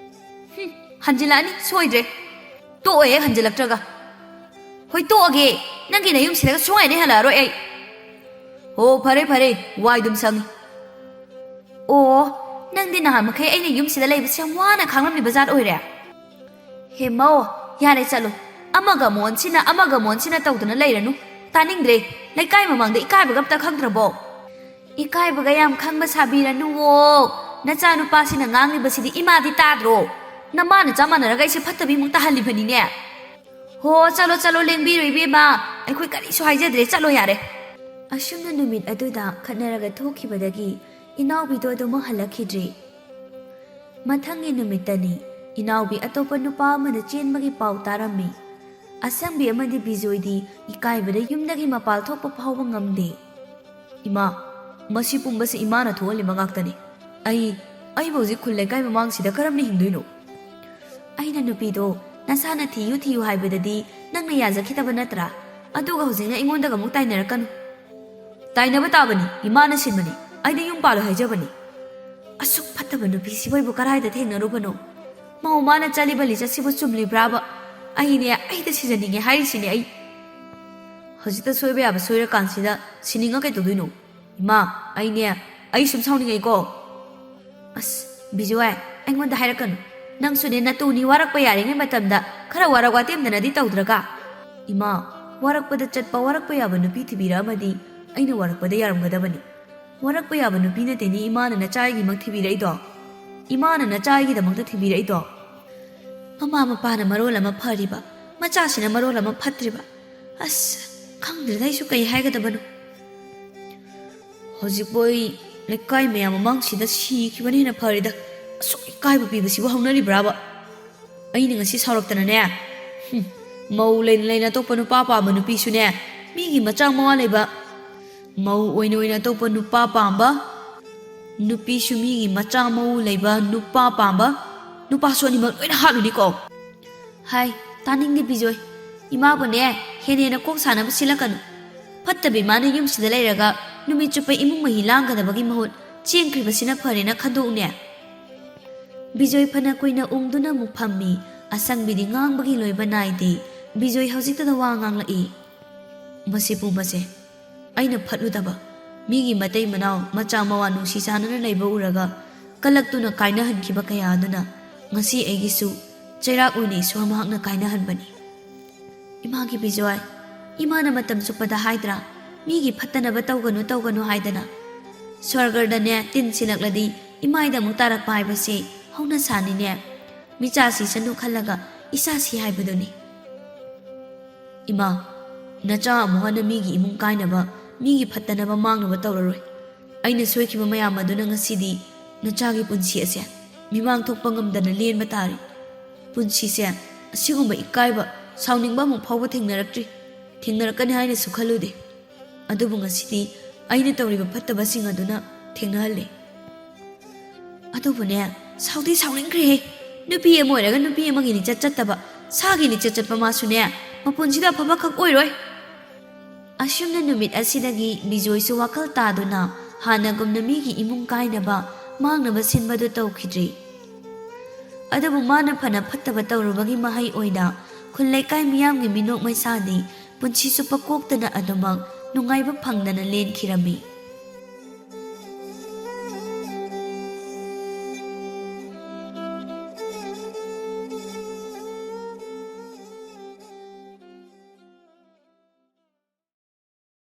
ꯍꯨꯝ, ꯍꯟꯖꯤꯜꯂꯛꯑꯅꯤ, ꯁꯣꯏꯗ꯭ꯔꯦ꯫ ꯇꯣꯛꯑꯣꯍꯦ, ꯍꯟꯖꯤꯜꯂꯛꯇ꯭ꯔꯒ꯫ ꯍꯣꯏ, ꯇꯣꯛꯑꯒꯦ꯫ ꯅꯪꯒꯤ ꯅꯌꯨꯝꯁꯤꯗꯒ ꯁꯨꯡꯍꯟ ꯍꯦꯛ ꯍꯜꯂꯛꯑꯔꯣꯏ ꯑꯩ꯫ ꯑꯣ, ꯐꯔꯦ, ꯐꯔꯦ, ꯋꯥꯏꯗꯨꯝ ꯁꯪꯉꯤ꯫ ꯑꯣ, ꯅꯪꯗꯤ ꯅꯍꯥꯟ ꯃꯈꯩ ꯑꯩꯅ ꯌꯨꯝꯁꯤꯗ ꯂꯩꯕꯁꯦ ꯌꯥꯝ ꯋꯥꯅ ꯈꯥꯡꯂꯝꯃꯤꯕ ꯖꯥꯠ ꯑꯣꯏꯔꯦ꯫ ꯍꯦ ꯃꯧ, ꯌꯥꯔꯦ ꯆꯠꯂꯣ꯫ ꯑꯃꯒ ꯑꯃꯨꯛ ꯑꯣꯟꯁꯤꯟꯅ, ꯑꯃꯒ ꯑꯃꯨꯛ ꯑꯣꯟꯁꯤꯟꯅ ꯇꯧꯗꯅ ꯂꯩꯔꯅꯨ꯫ ꯇꯥꯅꯤꯡꯗ꯭ꯔꯦ꯫ ꯂꯩꯀꯥꯏ ꯃꯃꯥꯡꯗ ꯏꯀꯥꯏꯕꯒ ꯑꯝꯇ ꯈꯪꯗ꯭ꯔꯕꯣ? ꯏꯀꯥꯏꯕꯒ ꯌꯥꯝ ꯈꯪꯕ ꯁꯥꯕꯤꯔꯅꯨꯋꯣ꯫ ꯅꯆꯥꯅꯨꯄꯥꯁꯤꯅ ꯉꯥꯡꯉꯤꯕꯁꯤꯗꯤ ꯏꯃꯥꯗꯤ ꯇꯥꯗ꯭ꯔꯣ? ꯅꯃꯥ ꯅꯆꯥ ꯃꯥꯟꯅꯔꯒ ꯑꯩꯁꯦ ꯐꯠꯇꯕꯤꯃꯨꯛ ꯇꯥꯍꯜꯂꯤꯕꯅꯤꯅꯦ꯫ ꯍꯣ, ꯆꯠꯂꯣ, ꯆꯠꯂꯣ, ꯂꯦꯡꯕꯤꯔꯣ ꯏꯕꯦꯝꯃ꯫ ꯑꯩꯈꯣꯏ ꯀꯔꯤꯁꯨ ꯍꯥꯏꯖꯗ꯭ꯔꯦ, ꯆꯠꯂꯣ ꯌꯥꯔꯦ꯫ ꯑꯁꯨꯝꯅ ꯅꯨꯃꯤꯠ ꯑꯗꯨꯗ ꯈꯠꯅꯔꯒ ꯊꯣꯛꯈꯤꯕꯗꯒꯤ ꯏꯅꯥꯎꯕꯤꯗꯣ ꯑꯗꯨꯃꯛ ꯍꯜꯂꯛꯈꯤꯗ꯭ꯔꯦ꯫ ꯃꯊꯪꯒꯤ ꯅꯨꯃꯤꯠꯇꯅꯤ, ꯏꯅꯥꯎꯕꯤ ꯑꯇꯣꯞꯄ ꯅꯨꯄꯥ ꯑꯃꯗ ꯆꯦꯟꯕꯒꯤ ꯄꯥꯎ ꯇꯥꯔꯝꯃꯤ꯫ ꯑꯁꯪꯕꯤ ꯑꯃꯗꯤ ꯕꯤꯖꯣꯏꯗꯤ ꯏꯀꯥꯏꯕꯗ ꯌꯨꯝꯗꯒꯤ ꯃꯄꯥꯜ ꯊꯣꯛꯄ ꯐꯥꯎꯕ ꯉꯝꯗꯦ꯫ "ꯏꯃꯥ, ꯃꯁꯤ ꯄꯨꯝꯕꯁꯤ ꯏꯃꯥꯅ ꯊꯣꯛꯍꯜꯂꯤꯕ ꯉꯥꯛꯇꯅꯤ꯫ ꯑꯩ, ꯑꯩꯕꯨ ꯍꯧꯖꯤꯛ ꯈꯨꯜ ꯂꯩꯀꯥꯏ ꯃꯃꯥꯡꯁꯤꯗ ꯀꯔꯝꯅ ꯍꯤꯡꯗꯣꯏꯅꯣ?" "ꯑꯩꯅ ꯅꯨꯄꯤꯗꯣ ꯅꯁꯥꯅ ꯊꯤꯌꯨ ꯊꯤꯌꯨ ꯍꯥꯏꯕꯗꯗꯤ ꯅꯪꯅ ꯌꯥꯖꯈꯤꯗꯕ ꯅꯠꯇ꯭ꯔꯥ? ꯑꯗꯨꯒ ꯍꯧꯖꯤꯛꯅ ꯑꯩꯉꯣꯟꯗꯒ ꯑꯃꯨꯛ ꯇꯥꯏꯅꯔꯛꯀꯅꯨ꯫" "ꯇꯥꯏꯅꯕ ꯇꯥꯕꯅꯤ, ꯏꯃꯥꯅ ꯁꯤꯟꯕꯅꯤ꯫ ꯑꯩꯗꯤ ꯌꯨꯝ ꯄꯥꯜꯂꯣꯏ ꯍꯥꯏꯖꯕꯅꯤ꯫" "ꯑꯁꯨꯛ ꯐꯠꯇꯕ ꯅꯨꯄꯤꯁꯤꯕꯨ ꯑꯩꯕꯨ ꯀꯔꯥꯏꯗ ꯊꯦꯡꯅꯔꯨꯕꯅꯣ? ꯃꯧ ꯃꯥꯅ ꯆꯠꯂꯤꯕ ꯂꯤꯆꯠꯁꯤꯕꯨ ꯆꯨꯝꯂꯤꯕ꯭ꯔꯥꯕ? ꯑꯩꯅꯦ, ꯑꯩꯗ ꯁꯤꯖꯅꯤꯡꯉꯦ ꯍꯥꯏꯔꯤꯁꯤꯅꯦ ꯑꯩ꯫ ꯍꯧꯖꯤꯛꯇ ꯁꯣꯏꯕ ꯌꯥꯕ ꯁꯣꯏꯔꯀꯥꯟꯁꯤꯗ ꯁꯤꯅꯤꯡꯉ ꯀꯩꯗꯧꯗꯣꯏꯅꯣ? ꯏꯃꯥ, ꯑꯩꯅꯦ, ꯑꯩ ꯁꯨꯝ ꯁꯥꯎꯅꯤꯡꯉꯛꯏꯀꯣ꯫" "ꯑꯁ, ꯕꯤꯖꯣꯏ, ꯑꯩꯉꯣꯟꯗ ꯍꯥꯏꯔꯛꯀꯅꯨ꯫ ꯅꯪꯁꯨꯅꯦ ꯅꯇꯨꯅꯤ, ꯋꯥꯔꯛꯄ ꯌꯥꯔꯤꯉꯩ ꯃꯇꯝꯗ ꯈꯔ ꯋꯥꯔꯛ ꯋꯥꯇꯦꯝꯗꯅꯗꯤ ꯇꯧꯗ꯭ꯔꯒ?" "ꯏꯃꯥ, ꯋꯥꯔꯛꯄꯗ ꯆꯠꯄ ꯋꯥꯔꯛꯄ ꯌꯥꯕ ꯅꯨꯄꯤ ꯊꯤꯕꯤꯔꯛꯑꯝꯃꯗꯤ ꯑꯩꯅ ꯋꯥꯔꯛꯄꯗ ꯌꯥꯔꯝꯒꯗꯕꯅꯤ꯫ ꯋꯥꯔꯛꯄ ꯌꯥꯕ ꯅꯨꯄꯤ ꯅꯠꯇꯦꯅꯦ ꯏꯃꯥꯅ ꯅꯆꯥꯒꯤꯃꯛ ꯊꯤꯕꯤꯔꯛꯏꯗꯣ꯫ ꯏꯃꯥꯅ ꯅꯆꯥꯒꯤꯗꯃꯛꯇ ꯊꯤꯕꯤꯔꯛꯏꯗꯣ꯫ ꯃꯃꯥ ꯃꯄꯥꯅ ꯃꯔꯣꯜ ꯑꯃ ꯐꯔꯤꯕ, ꯃꯆꯥꯁꯤꯅ ꯃꯔꯣꯜ ꯑꯃ ꯐꯠꯇ꯭ꯔꯤꯕ꯫ ꯑꯁ, ꯈꯪꯗ꯭ꯔꯦꯗ ꯑꯩꯁꯨ ꯀꯩ ꯍꯥꯏꯒꯗꯕꯅꯣ꯫ ꯍꯧꯖꯤꯛꯄꯨ ꯑꯩ ꯂꯩꯀꯥꯏ ꯃꯌꯥꯝ ꯃꯃꯥꯡꯁꯤꯗ ꯁꯤꯈꯤꯕꯅ ꯍꯦꯟꯅ ꯐꯔꯦꯗ꯫ ꯑꯁꯨꯛ ꯏꯀꯥꯏꯕ ꯄꯤꯕꯁꯤꯕꯨ ꯍꯧꯅꯔꯤꯕ꯭ꯔꯥꯕ? ꯑꯩꯅ ꯉꯁꯤ ꯁꯥꯎꯔꯛꯇꯅꯅꯦ, ꯍꯨꯝ, ꯃꯧ ꯂꯩꯅ ꯂꯩꯅ ꯑꯇꯣꯞꯄ ꯅꯨꯄꯥ ꯄꯥꯝꯕ ꯅꯨꯄꯤꯁꯨꯅꯦ, ꯃꯤꯒꯤ ꯃꯆꯥ ꯃꯋꯥ ꯂꯩꯕ, ꯃꯧ ꯑꯣꯏꯅ ꯑꯣꯏꯅ ꯑꯇꯣꯞꯄ ꯅꯨꯄꯥ ꯄꯥꯝꯕ, ꯅꯨꯄꯤꯁꯨ ꯃꯤꯒꯤ ꯃꯆꯥ ꯃꯎ ꯂꯩꯕ ꯅꯨꯄꯥ ꯄꯥꯝꯕ, ꯅꯨꯄꯥꯁꯨ ꯑꯅꯤꯃꯛ ꯂꯣꯏꯅ ꯍꯥꯠꯂꯨꯅꯤꯀꯣ꯫ ꯍꯥꯏ, ꯇꯥꯅꯤꯡꯗꯦ ꯕꯤꯖꯣꯏ꯫ ꯏꯃꯥꯕꯨꯅꯦ, ꯍꯦꯟꯅ ꯍꯦꯟꯅ ꯀꯣꯛ ꯁꯥꯅꯕ ꯁꯤꯜꯂꯛꯀꯅꯨ꯫ ꯐꯠꯇꯕ ꯏꯃꯥꯅ ꯌꯨꯝꯁꯤꯗ ꯂꯩꯔꯒ ꯅꯨꯃꯤꯠ ꯆꯨꯞꯄ ꯏꯃꯨꯡ ꯃꯍꯤ ꯂꯥꯡꯒꯗꯕꯒꯤ ꯃꯍꯨꯠ ꯆꯦꯟꯈ꯭ꯔꯤꯕꯁꯤꯅ ꯐꯔꯦꯅ ꯈꯟꯗꯣꯛꯎꯅꯦ꯫ ꯕꯤꯖꯣꯏ ꯐꯅ ꯀꯨꯏꯅ ꯎꯪꯗꯨꯅ ꯑꯃꯨꯛ ꯐꯝꯃꯤ꯫ ꯑꯁꯪꯕꯤꯗꯤ ꯉꯥꯡꯕꯒꯤ ꯂꯣꯏꯕ ꯅꯥꯏꯗꯦ꯫ ꯕꯤꯖꯣꯏ ꯍꯧꯖꯤꯛꯇꯗ ꯋꯥ ꯉꯥꯡꯂꯛꯏ꯫ "ꯃꯁꯤ ꯄꯨꯝꯕꯁꯦ ꯑꯩꯅ ꯐꯠꯂꯨꯗꯕ, ꯃꯤꯒꯤ ꯃꯇꯩ ꯃꯅꯥꯎ, ꯃꯆꯥ ꯃꯋꯥ ꯅꯨꯡꯁꯤ ꯆꯥꯟꯅꯅ ꯂꯩꯕ ꯎꯔꯒ ꯀꯂꯛꯇꯨꯅ ꯀꯥꯏꯅꯍꯟꯈꯤꯕ ꯀꯌꯥ ꯑꯗꯨꯅ ꯉꯁꯤ ꯑꯩꯒꯤꯁꯨ ꯆꯩꯔꯥꯛ ꯑꯣꯏꯅ ꯏꯁꯣꯔ ꯃꯍꯥꯛꯅ ꯀꯥꯏꯅꯍꯟꯕꯅꯤ꯫" "ꯏꯃꯥꯒꯤ ꯕꯤꯖꯣꯏ, ꯏꯃꯥꯅ ꯃꯇꯝ ꯆꯨꯞꯄꯗ ꯍꯥꯏꯗ꯭ꯔꯥ, ꯃꯤꯒꯤ ꯐꯠꯇꯅꯕ ꯇꯧꯒꯅꯨ, ꯇꯧꯒꯅꯨ ꯍꯥꯏꯗꯅ? ꯁ꯭ꯋꯔꯒꯗꯅꯦ ꯇꯤꯟ ꯁꯤꯜꯂꯛꯂꯗꯤ ꯏꯃꯥꯏꯗ ꯑꯃꯨꯛ ꯇꯥꯔꯛꯄ ꯍꯥꯏꯕꯁꯦ ꯍꯧꯅ ꯁꯥꯅꯤꯅꯦ꯫ ꯃꯤꯆꯥ ꯁꯤꯁꯅꯨ ꯈꯜꯂꯒ ꯏꯆꯥ ꯁꯤ ꯍꯥꯏꯕꯗꯨꯅꯤ꯫" "ꯏꯃꯥ, ꯅꯆꯥ ꯑꯃꯨꯛ ꯍꯟꯅ ꯃꯤꯒꯤ ꯏꯃꯨꯡ ꯀꯥꯏꯅꯕ, ꯃꯤꯒꯤ ꯐꯠꯇꯅꯕ ꯃꯥꯡꯅꯕ ꯇꯧꯔꯔꯣꯏ꯫ ꯑꯩꯅ ꯁꯣꯏꯈꯤꯕ ꯃꯌꯥꯝ ꯑꯗꯨꯅ ꯉꯁꯤꯗꯤ ꯅꯆꯥꯒꯤ ꯄꯨꯟꯁꯤ ꯑꯁꯦ ꯃꯤꯃꯥꯡ ꯊꯣꯛꯄ ꯉꯝꯗꯅ ꯂꯦꯟꯕ ꯇꯥꯔꯤ꯫ ꯄꯨꯟꯁꯤꯁꯦ ꯑꯁꯤꯒꯨꯝꯕ ꯏꯀꯥꯏꯕ, ꯁꯥꯎꯅꯤꯡꯕ ꯑꯃꯨꯛ ꯐꯥꯎꯕ ꯊꯦꯡꯅꯔꯛꯇ꯭ꯔꯤ꯫ ꯊꯦꯡꯅꯔꯛꯀꯅꯤ ꯍꯥꯏꯅꯁꯨ ꯈꯜꯂꯨꯗꯦ꯫ ꯑꯗꯨꯕꯨ ꯉꯁꯤꯗꯤ ꯑꯩꯅ ꯇꯧꯔꯤꯕ ꯐꯠꯇꯕꯁꯤꯡ ꯑꯗꯨꯅ ꯊꯦꯡꯅꯍꯜꯂꯦ꯫ ꯑꯗꯨꯕꯨꯅꯦ, ꯁꯥꯎꯗꯤ ꯁꯥꯎꯅꯤꯡꯈ꯭ꯔꯦꯍꯦ꯫ ꯅꯨꯄꯤ ꯑꯃ ꯑꯣꯏꯔꯒ ꯅꯨꯄꯤ ꯑꯃꯒꯤ ꯂꯤꯆꯠ ꯆꯠꯇꯕ, ꯁꯥꯒꯤ ꯂꯤꯆꯠ ꯆꯠꯄ ꯃꯥꯁꯨꯅꯦ, ꯃꯄꯨꯟꯁꯤꯗ ꯑꯐꯕ ꯈꯛ ꯑꯣꯏꯔꯣꯏ꯫ ꯑꯁꯨꯝꯅ ꯅꯨꯃꯤꯠ ꯑꯁꯤꯗꯒꯤ ꯕꯤꯖꯣꯏꯁꯨ ꯋꯥꯈꯜ ꯇꯥꯗꯨꯅ ꯍꯥꯟꯅꯒꯨꯝꯅ ꯃꯤꯒꯤ ꯏꯃꯨꯡ ꯀꯥꯏꯅꯕ, ꯃꯥꯡꯅꯕ ꯁꯤꯟꯕꯗꯨ ꯇꯧꯈꯤꯗ꯭ꯔꯤ꯫ ꯑꯗꯨꯕꯨ ꯃꯥꯅ ꯐꯅ ꯐꯠꯇꯕ ꯇꯧꯔꯨꯕꯒꯤ ꯃꯍꯩ ꯑꯣꯏꯅ ꯈꯨꯜ ꯂꯩꯀꯥꯏ ꯃꯤꯌꯥꯝꯒꯤ ꯃꯤꯅꯣꯛ ꯃꯩꯁꯥꯗꯤ ꯄꯨꯟꯁꯤ ꯆꯨꯞꯄ ꯀꯣꯛꯇꯅ ꯑꯗꯨꯃꯛ ꯅꯨꯡꯉꯥꯏꯕ ꯐꯪꯗꯅ ꯂꯦꯟꯈꯤꯔꯝꯃꯤ꯫